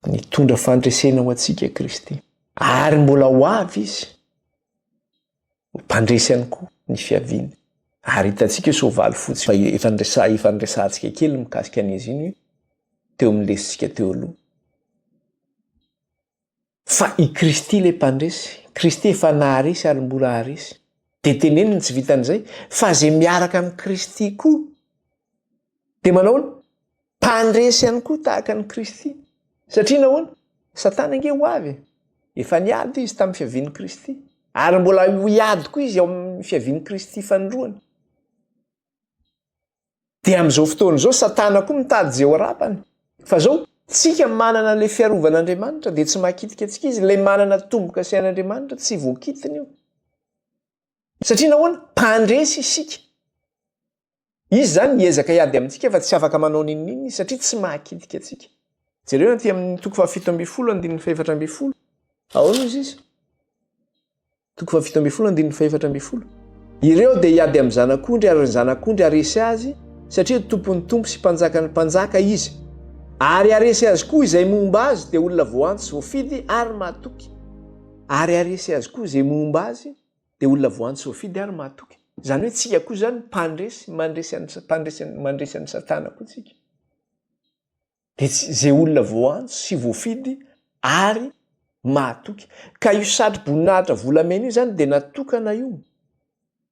Nitondra fandresena ho antsika Kristy. Ary mbola ho avy Izy. Ho mpandresy ihany koa ny fiaviany. Ary hitantsika io soavaly fotsy fa efa niresa- efa niresahantsika kely mikasika an'izy iny teo amin'ny lesintsika teo aloha. Fa i Kristy ilay mpandresy. Kristy efa naharesy ary mbola haharesy. Dia teneniny tsy vitan'izay fa izay miaraka amin'i Kristy koa dia manao ahoana? Mpandresy ihany koa tahaka an'i Kristy. Satria nahoana? Satana ange ho avy e. Efa niady izy tamin'ny fiavian'i Kristy. Ary mbola hiady koa izy ao amin'ny fiavian'i Kristy fanindroany. Dia amin'izao fotoana izao Satana koa mitady izay ho arapany. Fa izao, tsika manana ilay fiarovan'Andriamanitra dia tsy mahakitika antsika izy, ilay manana tombo-kase an'Andriamanitra tsy voakitiny io. Satria nahoana? Mpandresy isika. Izy izany miezaka hiady amintsika fa tsy afaka manao n'inon'inona izy satria tsy mahakitika antsika. Jereo aty amin'ny toko fahafito ambin'ny folo andininy fahefatra ambin'ny folo. Ahoana izy izy? Toko fahafito ambin'ny folo andininy fahefatra ambin'ny folo. Ireo dia hiady amin'ny zanak'ondry ary ny zanak'ondry haresy azy satria tompon'ny tompo sy mpanjakan'ny mpanjaka izy. Ary haresy azy koa izay momba azy dia olona voantso sy voafidy ary mahatoky. Ary haresy azy koa izay momba azy dia olona voantso sy voafidy ary mahatoky. Izany hoe tsika koa izany mpandresy, mandresy an'i, mpandresy, mandresy an'i Satana koa tsika. Dia tsy izay olona voantso sy voafidy ary mahatoky. Ka io satro-boninahitra volamena io izany dia natokana io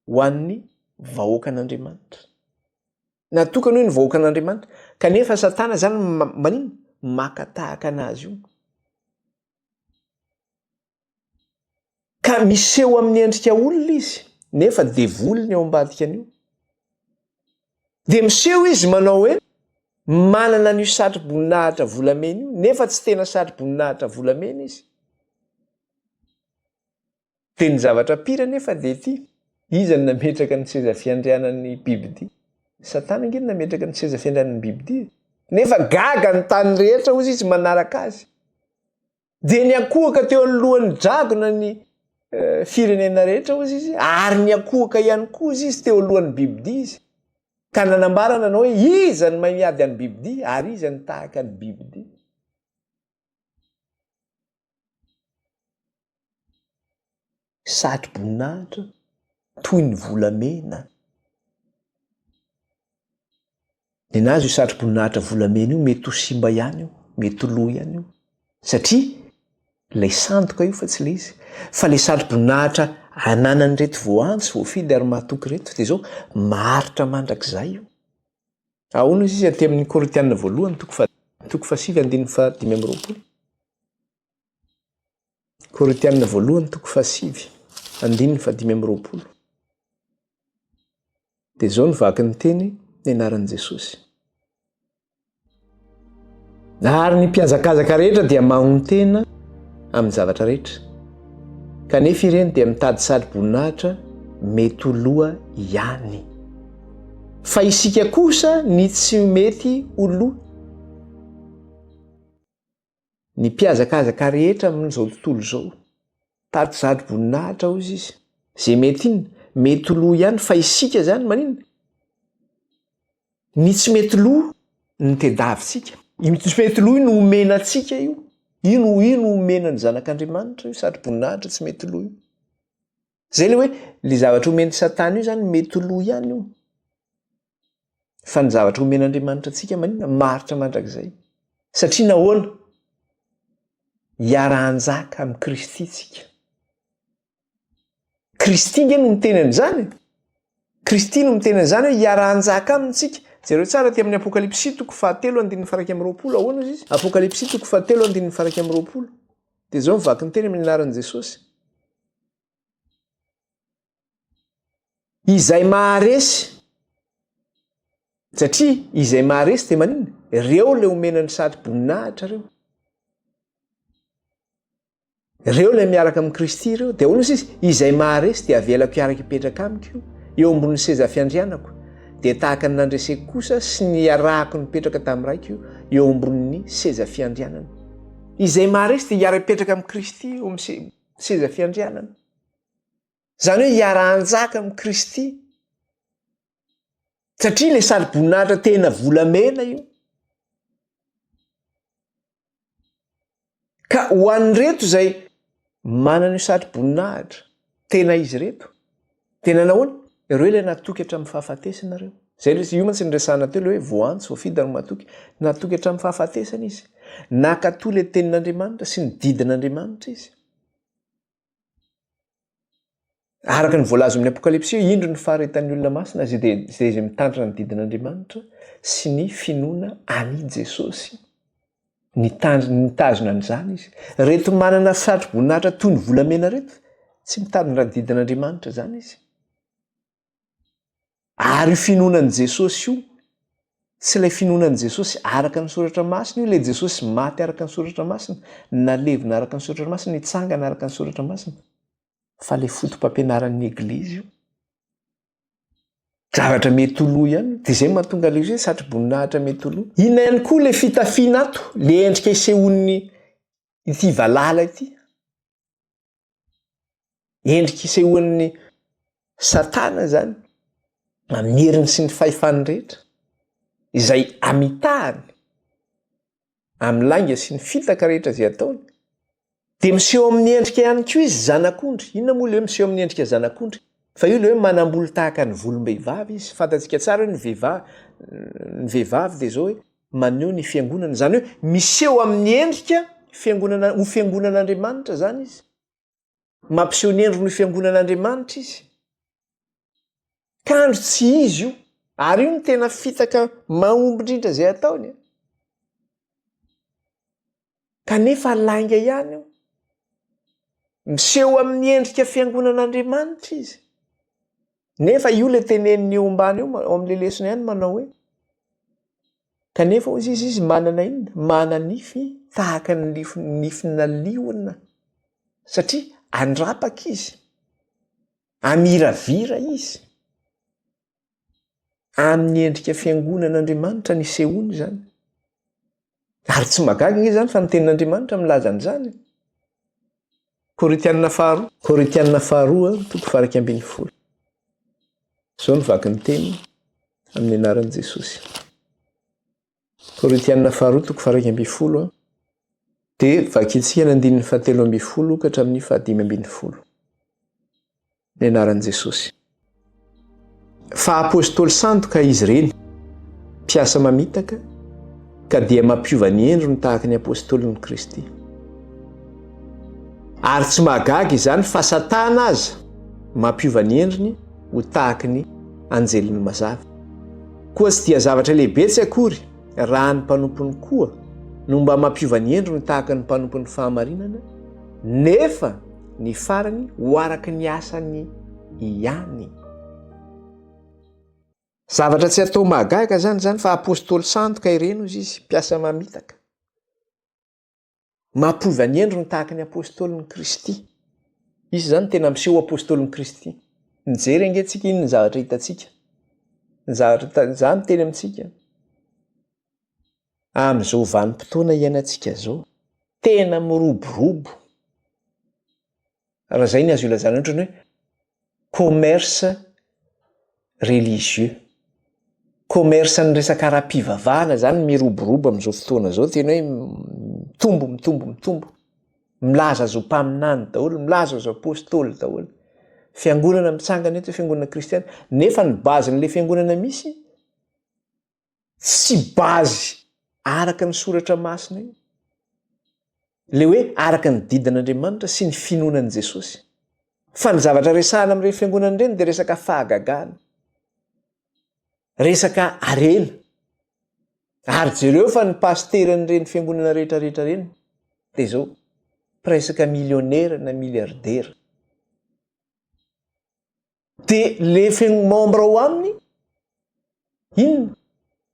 ho an'ny vahoakan'Andriamanitra. Natokana io ny vahoakan'Andriamanitra. Kanefa Satana izany maninona? Maka tahaka anazy io. Ka miseho amin'ny endrika olona izy, nefa devoly ny ao ambadika an'io. Dia miseho izy manao hoe manana an'io satro-boninahitra volamena io, nefa tsy tena satro-boninahitra volamena izy. Dia ny zavatra pire anefa dia ity, iza no nametraka ny seza fiandrianan'ny bibidia? Satana ange no nametraka ny seza fiandrianan'ny bibidia e! Nefa gaga ny tany rehetra hozy izy manaraka azy. Dia niankohoka teo anoloan'ny dragona ny firenena rehetra hozy izy, ary niankohoka ihany koa hozy izy teo alohan'ny bibidia izy. Ka nanambara nanao hoe, Iza no mahay miady amin'ny bibidia, ary iza no tahaka ny bibidia? Satro-boninahitra toy ny volamena. Nenazy io satroboninahitra volamena io mety ho simba ihany io, mety ho lo ihany io. Satria ilay sandoka io fa tsy ilay izy. Fa ilay satroboninahitra ananan'ireto voantso, voafidy ary mahatoky ireto dia izao, maharitra mandrakizay io. Ahoana izy izy aty amin'ny Korintiana voalohany toko faha toko fahasivy andininy fahadimy amby roapolo. Korintiana voalohany toko fahasivy andininy fahadimy amby roapolo. Dia izao no vaky ny teny ny anaran'i Jesosy. Ary ny mpihazakazaka rehetra dia mahontena amin'ny zavatra rehetra. Kanefa ireny dia mitady satroboninahitra mety ho loha ihany. Fa isika kosa ny tsy mety ho loha. Ny mpihazakazaka rehetra amin'izao tontolo izao. Tady satroboninahitra hozy izy. Izay mety inona? Mety ho lo ihany fa isika izany maninona? Ny tsy mety lo no tediavintsika. Io tsy mety lo io no omena antsika io. Io no io no omena ny zanak'Andriamanitra io satroboninahitra tsy mety lo io. Zay le hoe le zavatra omen'i Satana io zany mety ho lo ihany io. Fa ny zavatra omen'Andriamanitra antsika maninona? Maharitra mandrakizay. Satria nahoana? Hiara-hanjaka amin'i Kristy tsika. Kristy nge no miteny an'izany e. Kristy no miteny an'izany hoe hiara-hanjaka aminy tsika. Jereo tsara aty amin'ny Apokalypsy toko fahatelo andininy faraika amby 20 ahoana izy? Apokalypsy toko fahatelo andininy faraika amby 20. Dia izao mivaky ny teny amin'ny anaran'i Jesosy. Izay maharesy, satria izay maharesy dia maninona? Ireo ilay omena ny satroboninahitra ireo. Ireo ilay miaraka amin'i Kristy ireo. Dia ahoana izy? Izay maharesy dia avelako hiaraka hipetraka amiko eo ambonin'ny seza fiandrianako. Dia tahaka ny nandreseko kosa sy niarahako nipetraka tamin'ny Raiko eo ambonin'ny seza fiandrianana. Izay maharesy dia hiara-hipetraka amin'i Kristy eo amin'ny seza fiandrianana. Izany hoe hiara-hanjaka amin'i Kristy. Satria ilay saroboninahitra tena volamena io. Ka ho an'ireto izay manana io satroboninahitra tena izy ireto, tena nahoana? Ireo ilay natoky hatramin'ny fahafatesana ireo. Izay ilay izy, io mantsy no resahana teo ilay hoe voantso, voafidy ary matoky. Natoky hatramin'ny fahafatesana izy. Nankatò ilay tenin'Andriamanitra sy ny didin'Andriamanitra izy. Araka ny voalaza amin'ny Apokalypsy hoe indro ny faharetan'ny olona masina izay dia izay izay mitandrina ny didin'Andriamanitra sy ny finoana an'i Jesosy. Nitandrina nitazona an'izany izy. Reto manana satroboninahitra toy ny volamena reto, tsy mitandrina ny didin'Andriamanitra izany izy. Ary io finoana an'i Jesosy io, tsy ilay finoana an'i Jesosy araka ny soratra masina io, ilay Jesosy maty araka ny soratra masina, nalevina araka ny soratra masina, nitsangana araka ny soratra masina, fa ilay foto-pampianaran'ny Eglizy io. Zavatra mety ho lo ihany, dia izay mahatonga ilay hoe satroboninahitra mety ho lo. Inona ihany koa ilay fitafiana ato, ilay endrika isehoan'ny ity valala ity? Endrika isehoan'ny Satana izany amin'ny heriny sy ny fahefany rehetra, izay amitahany amin'ny lainga sy ny fitaka rehetra izay ataony, dia miseho amin'ny endrika ihany koa izy zanak'ondry. Inona moa ilay hoe miseho amin'ny endrika zanak'ondry? Fa io ilay hoe manam-bolo tahaka ny volom-behivavy izy. Fantatsika tsara hoe ny vehivavy, ny vehivavy dia izao hoe maneho ny fiangonana, izany hoe miseho amin'ny endrika fiangonana, ho fiangonan'Andriamanitra izany izy. Mampiseho ny endriny ho fiangonan'Andriamanitra izy. Kanjo tsy izy io. Ary io no tena fitaka mahomby indrindra izay ataony. Kanefa lainga ihany io. Miseho amin'ny endrika fiangonan'Andriamanitra izy. Nefa io le teneniny eo ambany eo, ao amin'le lesona ihany manao hoe, kanefa hozy izy, izy manana inona? Mana-nify tahaka ny lify, nifina liona. Satria andrapaka izy, amiravira izy. Amin'ny endrika fiangonan'Andriamanitra nisehoany izany. Ary tsy mahagaga ange izany fa ny tenin'Andriamanitra milaza an'izany. Korintianina faharoa. Korintianina faharoa, toko faha 11. Izao no vaky ny teny amin'ny anaran'i Jesosy. Korintianina faharoa, toko faha 11. Dia vakintsika ny andininy fahatelo ambin'ny folo ka hatramin'ny fahadimy ambin'ny folo. Ny anaran'i Jesosy. Fa apostoly sandoka izy ireny, mpiasa mamitaka, ka dia mampiova ny endriny tahaka ny apostolin'i Kristy. Ary tsy mahagaga izany fa Satana aza mampiova ny endriny ho tahaka ny anjelin'ny mazava. Koa tsy dia zavatra lehibe tsy akory raha ny mpanompony koa no mba mampiova ny endriny tahaka ny mpanompon'ny fahamarinana, nefa ny farany ho araka ny asany ihany. Zavatra tsy atao mahagaga izany izany fa apostoly sandoka ireny hozy izy, mpiasa mamitaka. Mampiova ny endriny tahaka ny apostolin'i Kristy. Izy izany tena miseho ho apostolin'i Kristy. Mijery ange tsika inona ny zavatra hitantsika. Ny zavatra za miteny amintsika. Amin'izao vanim-potoana iainantsika izao, tena miroborobo. Raha izay ny azo ilazana ohatrany hoe commerce religieux. Commerce ny resaka ara-pivavahana izany miroborobo amin'izao fotoana izao, tena hoe mitombo, mitombo, mitombo. Milaza azy ho mpaminany daholo, milaza azy ho apôstôly daholo. Fiangonana mitsangana eto, fiangonana kristiana, nefa ny base-n'ilay fiangonana misy tsy base araka ny soratra masina io. Ilay hoe araka ny didin'Andriamanitra sy ny finoana an'i Jesosy. Fa ny zavatra resahana amin'ireny fiangonana ireny dia resaka fahagagana. Resaka harena. Ary jereo fa ny pasiteran'ireny fiangonana rehetra rehetra ireny dia izao, presque millionnaire na milliardaire. Dia le feno membre ao aminy inona?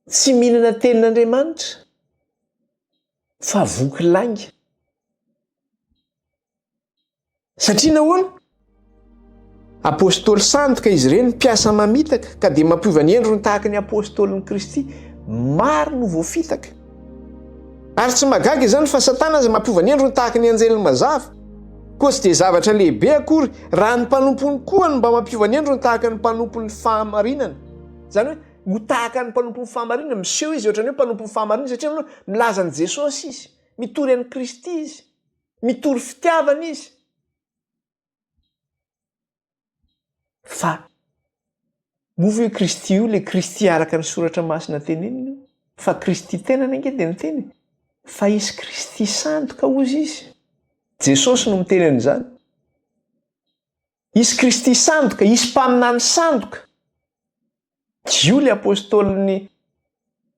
Tsy mihinana tenin'Andriamanitra fa voky lainga. Satria nahoana? Apostoly sandoka izy ireny, mpiasa mamitaka, ka dia mampiova ny endriny tahaka ny apostolin'i Kristy. Maro no voafitaka. Ary tsy mahagaga izany fa Satana aza mampiova ny endriny tahaka ny anjely mazava. Koa tsy dia zavatra lehibe akory raha ny mpanompony koa no mba mampiova ny endriny tahaka ny mpanompon'ny fahamarinana. Izany hoe ho tahaka ny mpanompon'ny fahamarinana, miseho izy ohatran'ny hoe mpanompon'ny fahamarinana satria nahoana? Milaza an'i Jesosy izy, mitory an'i Kristy izy, mitory fitiavana izy. Fa moa ve io Kristy io ilay Kristy araka ny soratra masina tenenina io? Fa Kristy tenany ange dia niteny e! Fa hisy Kristy sandoka hozy izy. Jesosy no miteny an'izany. Hisy Kristy sandoka, hisy mpaminany sandoka. Io ilay apostolin'ny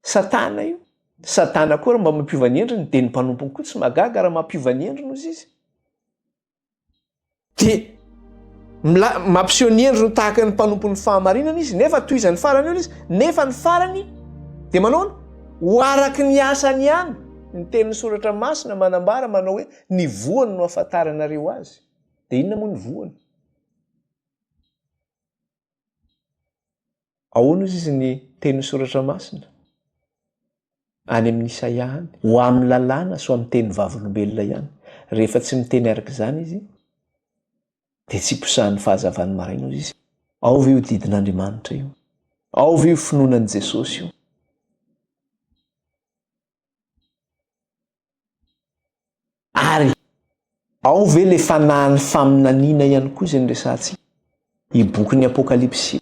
Satana io. Satana koa raha mba mampiova ny endriny dia ny mpanompony koa tsy mahagaga raha mampiova ny endriny hozy izy. Dia mila mampiseho ny endriny tahaka ny mpanompon'ny fahamarinana izy, nefa tohizan'ny farany eo izy, nefa ny farany dia manao ho araky ny asany ihany. Ny tenin'ny soratra masina manambara manao hoe ny voany no ahafantaranareo azy. Dia inona moa ny voany? Ahoana ozy izy ny tenin'ny soratra masina? Any amin'ny Isaia any. Ho amin'ny lalàna sy ho amin'ny teny vavolombelona ihany. Rehefa tsy miteny araka izany izy, dia tsy posahan'ny fahazavan'ny maraina ozy izy. Ao ve io didin'Andriamanitra io? Ao ve io finoana an'i Jesosy io? Ary ao ve le fanahin'ny faminaniana ihany koa izay noresahantsika? Io bokin'ny Apokalypsy.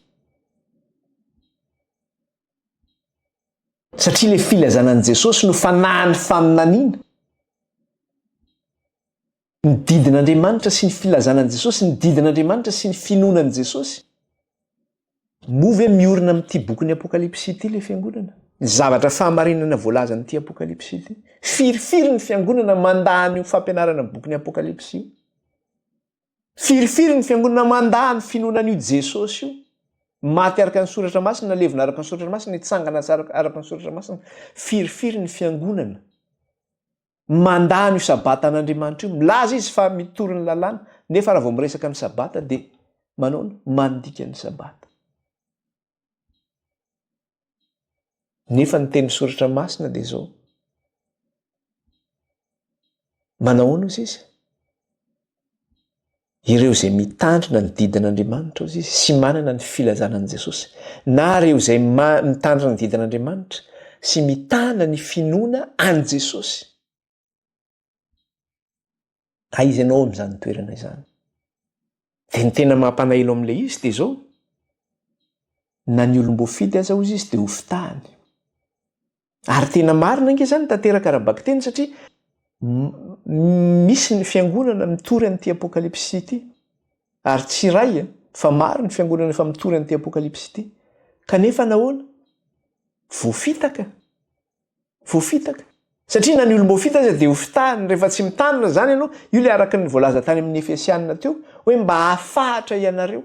Satria le filazana an'i Jesosy no fanahin'ny faminaniana. Ny didin'Andriamanitra sy ny filazana an'i Jesosy, ny didin'Andriamanitra sy ny finoana an'i Jesosy. Moa ve miorina amin'ity bokin'ny Apokalypsy ity ilay fiangonana? Ny zavatra fahamarinana voalazan'ity Apokalypsy ity. Firifiry ny fiangonana mandà an'io fampianarana ny bokin'ny Apokalypsy io? Firifiry ny fiangonana mandà ny finoana an'io Jesosy io? Maty araka ny soratra masina, nalevina araka ny soratra masina, nitsangana araka ny soratra masina. Firifiry ny fiangonana Mandà an'io Sabatan'Andriamanitra io. Milaza izy fa mitory ny lalàna, nefa raha vao miresaka ny Sabata dia manaona? Mandika ny Sabata. Nefa ny teny soratra masina dia izao. Manahoana ozy izy? Ireo izay mitandrina ny didin'Andriamanitra ozy izy sy manana ny filazana an'i Jesosy, na ireo izay mitandrina ny didin'Andriamanitra sy mitana ny finoana an'i Jesosy. Aiza ianao amin'izany toerana izany? Dia ny tena mampanahelo amin'ilay izy dia izao, na ny olom-boafidy aza ozy izy dia hofitahany. Ary tena marina ange izany, tanteraka ara-bakiteny satria misy ny fiangonana mitory an'ity apokalypsy ity. Ary tsy iray eh, fa maro ny fiangonana efa mitory an'ity apokalypsy ity. Kanefa nahoana? Voafitaka. Voafitaka. Satria na ny olom-boafita aza dia hofitahiny rehefa tsy mitandrina izany ianao. Io ilay araka ny voalaza tany amin'ny Efesianina teo, hoe mba hahafahatra ianareo.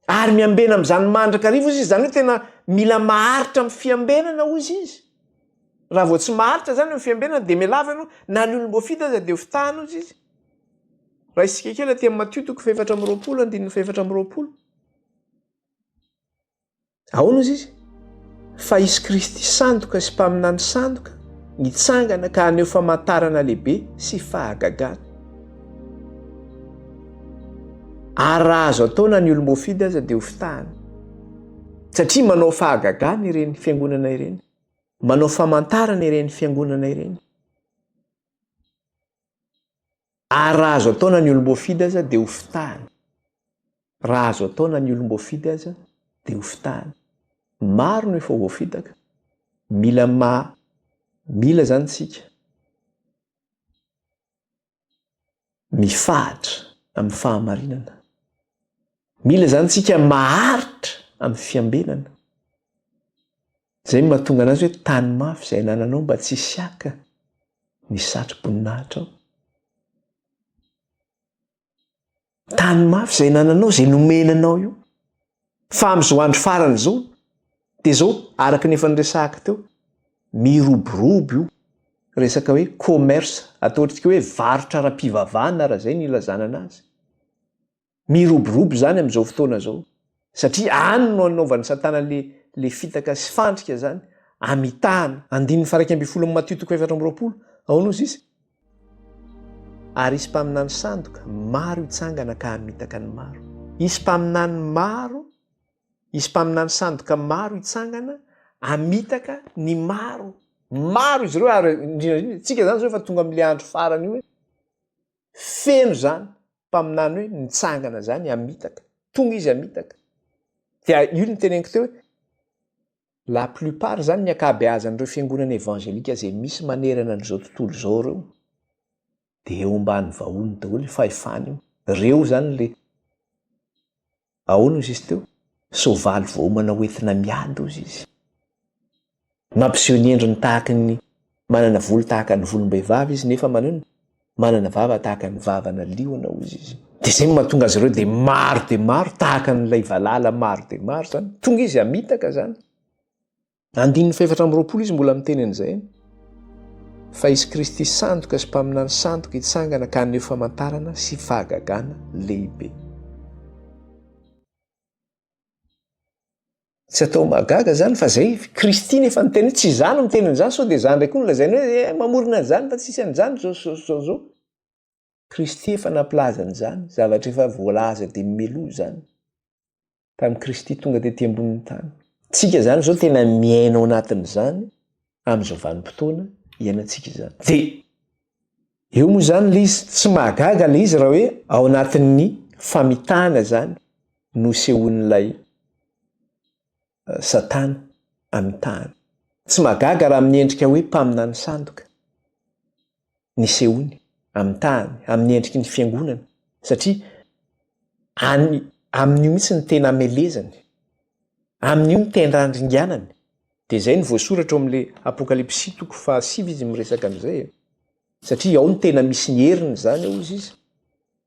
Ary miambena amin'izany mandrakariva ozy izy, izany hoe tena mila maharitra amin'ny fiambenana ozy izy. Raha vao tsy maharitra izany amin'ny fiambenana dia mialava ianao, na ny olom-boafidy aza dia hofitahana ozy izy. Raisika kely aty amin'ny Matio toko fahefatra amby 20 andininy fahefatra amby 20. Ahoana ozy izy? Fa hisy Kristy sandoka sy mpaminany sandoka nitsangana ka haneho famantarana lehibe sy fahagagana. Ary raha azo atao na ny olom-boafidy aza dia hofitahana. Satria manao fahagagana ireny fiangonana ireny. Manao famantarana ireny fiangonana ireny. Ary raha azo atao na ny olom-boafidy aza dia hofitahana. Raha azo atao na ny olom-boafidy aza dia hofitahana. Maro no efa voafitaka. Mila ma mila izany tsika. Mifahatra amin'ny fahamarinana. Mila izany tsika maharitra amin'ny fiambenana. Izay no mahatonga anazy hoe tany mafy izay anananao mba tsy hisy haka ny satro-boninahitrao. Tany mafy izay anananao, izay nomena anao io. Fa amin'izao andro farany izao, dia izao, araka ny efa niresahako teo, miroborobo io resaka hoe commerce, ataontsika hoe varotra ara-pivavahana raha izay no ilazana anazy. Miroborobo izany amin'izao fotoana izao, satria any no anaovan'i Satana le le fitaka sy fandrika izany, amitahana. Andininy faha 11 amin'ny Matio toko 24, ahoana hozy izy? Ary hisy mpaminany sandoka maro hitsangana ka hamitaka ny maro. Hisy mpaminany maro, hisy mpaminany sandoka maro hitsangana hamitaka ny maro. Maro izy ireo ary indrindra indrindra, tsika izany izao efa tonga amin'ilay andro farany io hoe feno izany mpaminany hoe nitsangana izany hamitaka. Tonga izy hamitaka. Dia io no teneniko teo hoe La plupart zany ny ankabeazan'ireo fiangonana evangelika izay misy manerana an'izao tontolo izao ireo dia eo ambany vahoany daholo io fahefana io. Ireo zany le ahoana ozy izy teo? Soavaly voaomana ho entina miady ozy izy. Mampiseho ny endriny tahaka ny manana volo tahaka ny volom-behivavy izy nefa manino? Manana vava tahaka ny vavana liona ozy izy. Dia izay no mahatonga azy ireo dia maro dia maro tahaka an'ilay valala maro dia maro izany. Tonga izy hamitaka izany. Andininy fahefatra amby 20 izy mbola miteny an'izay. Fa hisy Kristy sandoka sy mpaminany sandoka hitsangana ka haneho famantarana sy fahagagana lehibe. Tsy atao mahagaga zany fa zay Kristy nefa niteny hoe tsy izaho no miteny an'izany sao dia za ndray koa no lazaina hoe eh, mamorona an'izany fa tsisy an'izany zao zao zao zao. Kristy efa nampilaza an'izany, zavatra efa voalaza dia mialoha izany. Tamin'i Kristy tonga tety ambonin'ny tany. Tsika zany zao tena miaina ao anatin'izany amin'izao vanim-potoana iainantsika izany. Dia eo moa izany ilay izy, tsy mahagaga ilay izy raha hoe ao anatin'ny famitahana izany no isehoan'ilay Satana amitahana. Tsy mahagaga raha amin'ny endrika hoe mpaminany sandoka nisehoany, amitahany, amin'ny endriky ny fiangonana, satria any amin'io mihitsy ny tena amelezany, amin'io ny tena andringanany. Dia izay no voasoratra ao amin'ilay Apokalypsy toko fahasivy izy miresaka an'izay e. Satria ao no tena misy ny heriny izany hozy izy.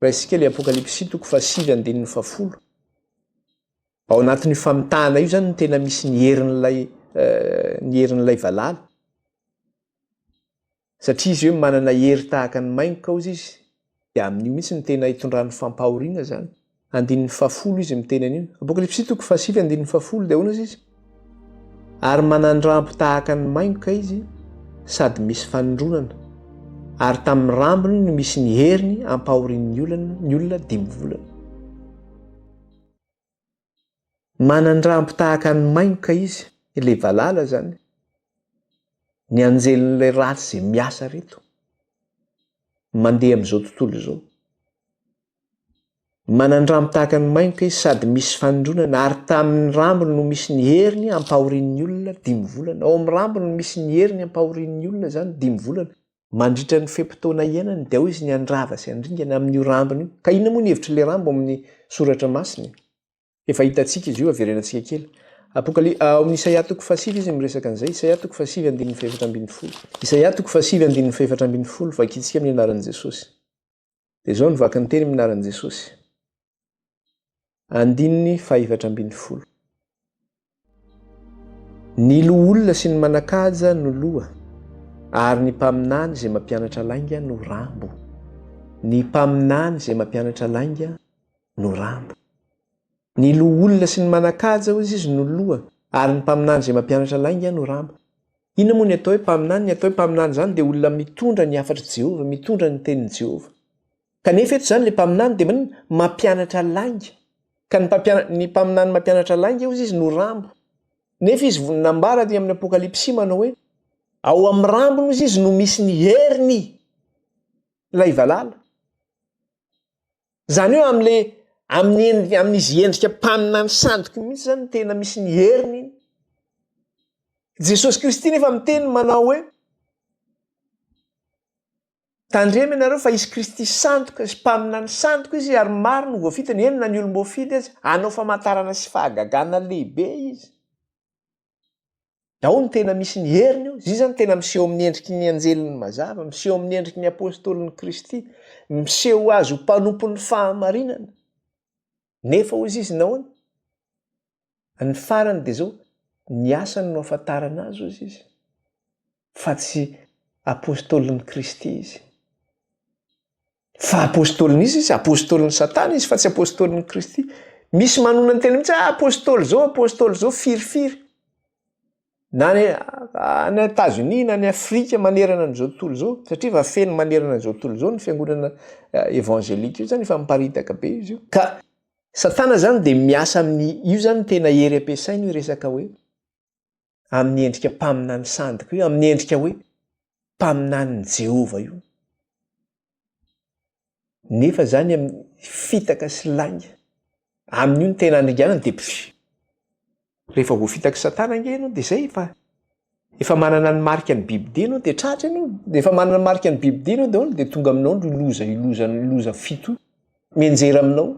Raisika ilay Apokalypsy toko fahasivy andininy fahafolo. Ao anatin'io famitahana io izany no tena misy ny herin'ilay ny herin'ilay valala. Satria izy hoe manana hery tahaka ny maingoka hozy izy, dia amin'io mihitsy no tena itondrany fampahoriana izany. Andininy fahafolo izy miteny an'io. Apokalypsy toko fahasivy andininy fahafolo dia ahoana izy? Ary manan-drambo tahaka ny maingoka izy sady misy fanindronana, ary tamin'ny rambony no misy ny heriny ampahorian'ny olona ny olona dimy volana. Manan-drambo tahaka ny maingoka izy, ilay valala izany, ny anjelin'ilay ratsy izay miasa reto, mandeha amin'izao tontolo izao. Manan-drambo tahaka ny maingoka izy sady misy fanindronana, ary tamin'ny rambony no misy ny heriny hampahorian'ny olona dimy volana. Ao amin'ny rambony no misy ny heriny hampahorian'ny olona izany dimy volana. Mandritra ny fe-potoana iainany dia ao izy ny handrava sy handringana amin'io rambony io. Ka inona moa ny hevitr'ilay rambo amin'ny soratra masina e? Efa hitantsika izy io, averenantsika kely. Apokaly, ao amin'ny Isaia toko fahasivy izy miresaka an'izay, Isaia toko fahasivy andininy fahefatra ambin'ny folo. Isaia toko fahasivy andininy fahefatra ambin'ny folo, vakintsika amin'ny anaran'i Jesosy. Dia izao no vaky ny teny amin'ny anaran'i Jesosy. Andininy fahefatra ambin'ny folo. Ny loholona sy ny manan-kaja no loha, ary ny mpaminany izay mampianatra lainga no rambo. Ny mpaminany izay mampianatra lainga no rambo. Ny loholona sy ny manan-kaja, hoy izy, no loha, ary ny mpaminany izay mampianatra lainga no rambo. Inona moa ny atao hoe mpaminany? Ny atao hoe mpaminany izany dia olona mitondra ny hafatr'i Jehovah, mitondra ny tenin'i Jehovah. Kanefa eto izany ilay mpaminany dia maninona? Mampianatra lainga. Ka ny mpampiana-, ny mpaminany mampianatra lainga hozy izy no rambo. Nefa izy vo nambara aty amin'ny Apokalypsy manao hoe, ao amin'ny rambony hozy izy no misy ny heriny ilay valala. Izany hoe amin'ilay amin'ny endrika amin'izy endrika mpaminany sandoka mihitsy izany no tena misy ny heriny iny. Jesosy Kristy nefa miteny manao hoe, Tandremo ianareo fa hisy Kristy sandoka sy mpaminany sandoka izy ary maro no voafitiny, eny na ny olom-boafidy aza, hanao famantarana sy fahagagana lehibe izy. Ao no tena misy ny heriny io, izy zany tena miseho amin'ny endriky ny anjelin'ny mazava, miseho amin'ny endriky ny apôstôlin'i Kristy, miseho azy ho mpanompon'ny fahamarinana. Nefa hozy izy nahoana? Ny farany dia zao, ny asany no ahafantarana azy hozy izy, fa tsy apôstôlin'i Kristy izy. Fa apôstôlin'iza izy? Apôstôlin'i Satana izy fa tsy apôstôlin'i Kristy. Misy manona ny tena mihitsy hoe apôstôly zao, apôstôly zao, firifiry. Na any any Etazonia na any Afrika manerana an'izao tontolo izao, satria efa feno manerana an'izao tontolo izao ny fiangonana evangelika io zany efa miparitaka be izy io. Ka Satana zany dia miasa amin'ny, io zany no tena hery ampiasainy io resaka hoe amin'ny endrika mpaminany sandoka io, amin'ny endrika hoe mpaminanin'i Jehovah io. Nefa zany amin'ny fitaka sy lainga, amin'io no tena andringanany dia pff, rehefa voafitak'i Satana ange ianao dia zay fa efa manana ny marika ny bibidia ianao dia tratra ianao, dia efa manana ny marika ny bibidia ianao dia ahoana? Dia tonga aminao ny loza, io loza, loza fito io, mianjera aminao.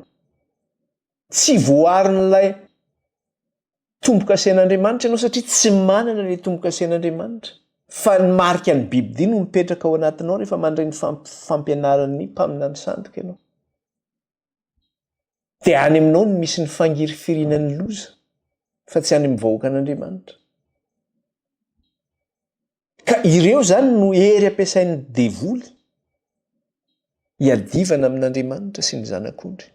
Tsy voarin'ilay tombokasen'Andriamanitra ianao satria tsy manana ilay tombokasen'Andriamanitra. Fa ny marika ny bibidia no mipetraka ao anatinao rehefa mandray ny fampianaran'ny mpaminany sandoka ianao. Dia any aminao no misy ny fangirifirinan'ny loza fa tsy any amin'ny vahoakan'Andriamanitra. Ka ireo izany no hery ampiasain'ny devoly hiadivana amin'Andriamanitra sy ny zanak'ondry.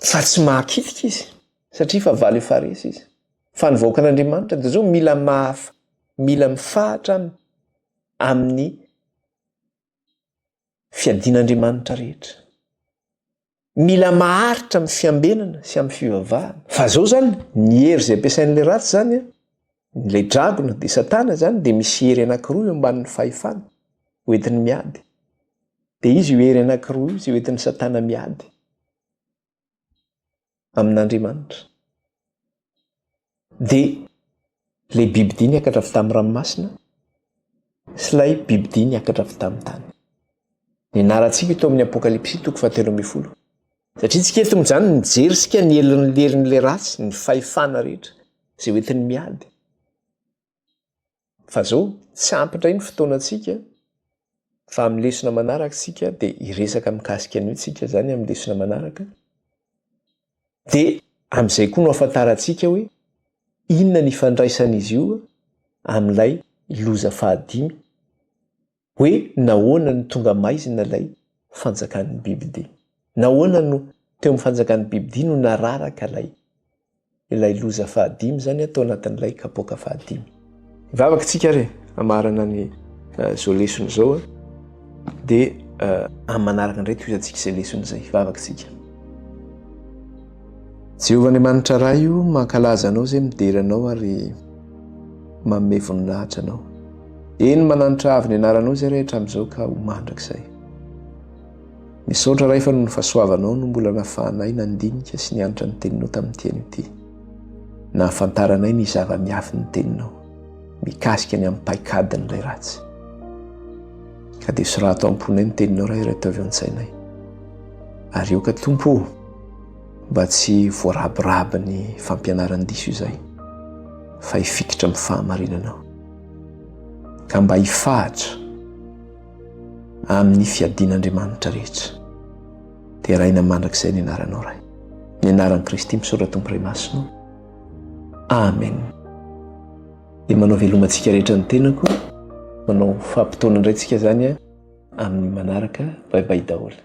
Fa tsy mahakitika izy satria fahavalo efa resy izy. Fa ny vahoakan'Andriamanitra dia izao mila mahafa, mila mifahatra amin'ny fiadian'Andriamanitra rehetra. Mila maharitra amin'ny fiambenana sy amin'ny fivavahana. Fa izao izany, ny hery izay ampiasain'ilay ratsy izany, ilay dragona dia satana izany dia misy hery anankiroa eo ambanin'ny fahefany hoentiny miady. Dia izy io hery anankiroa io izay hoentin'i Satana miady amin'Andriamanitra. Dia ilay bibidia niakatra avy tamin'ny ranomasina sy ilay bibidia niakatra avy tamin'ny tany. Nianarantsika io tao amin'ny Apokalypsy toko fahatelo ambin'ny folo. Satria tsika eto amin'izany mijery isika ny herin'ny herin'ilay ratsy, ny fahefana rehetra izay hoentiny miady. Fa zao, tsy ampy indray ny fotoanantsika fa amin'ny lesona manaraka isika dia hiresaka mikasika an'io tsika zany amin'ny lesona manaraka. Dia amin'izay koa no ahafantarantsika hoe inona ny ifandraisan'izy io amin'ilay loza fahadimy Hoe nahoana no tonga maizina ilay fanjakan'ny bibidia? Nahoana no teo amin'ny fanjakan'ny bibidia no nararaka ilay ilay loza fahadimy izany tao anatin'ilay kapoaka fahadimy? Hivavaka isika ary hamarana ny izao lesona izao dia amin'ny manaraka indray tohizantsika izay lesona izay. Hivavaka isika. Jehovah Andriamanitra Ray o, mankalaza Anao izay, midera Anao ary manome voninahitra Anao. Eny, mananitra avo ny anaranao izay Ray hatramin'izao ka ho mandrakizay. Misaotra Ray fa noho ny fahasoavanao no mbola nafahanay nandinika sy nianatra ny teninao tamin'ity anio ity. Nahafantaranay ny zava-miafin'ny teninao mikasika ny amin'ny paikadin'ilay ratsy. Ka dia sorato am-ponay ny teninao Ray ary ataovy ao an-tsainay. Ary aoka Tompo o, mba tsy voarabiraby ny fampianaran-diso izay, fa hifikitra amin'ny fahamarinanao. Ka mba hifahatra amin'ny fiadian'Andriamanitra rehetra. Deraina mandrakizay ny anaranao Ray. Ny anaran'i Kristy misaotra Tompo Ray Masina. Amen. Dia manao veloma antsika rehetra ny tenako. Manao fampitaona indray tsika zany amin'ny manaraka. Bye bye daholo.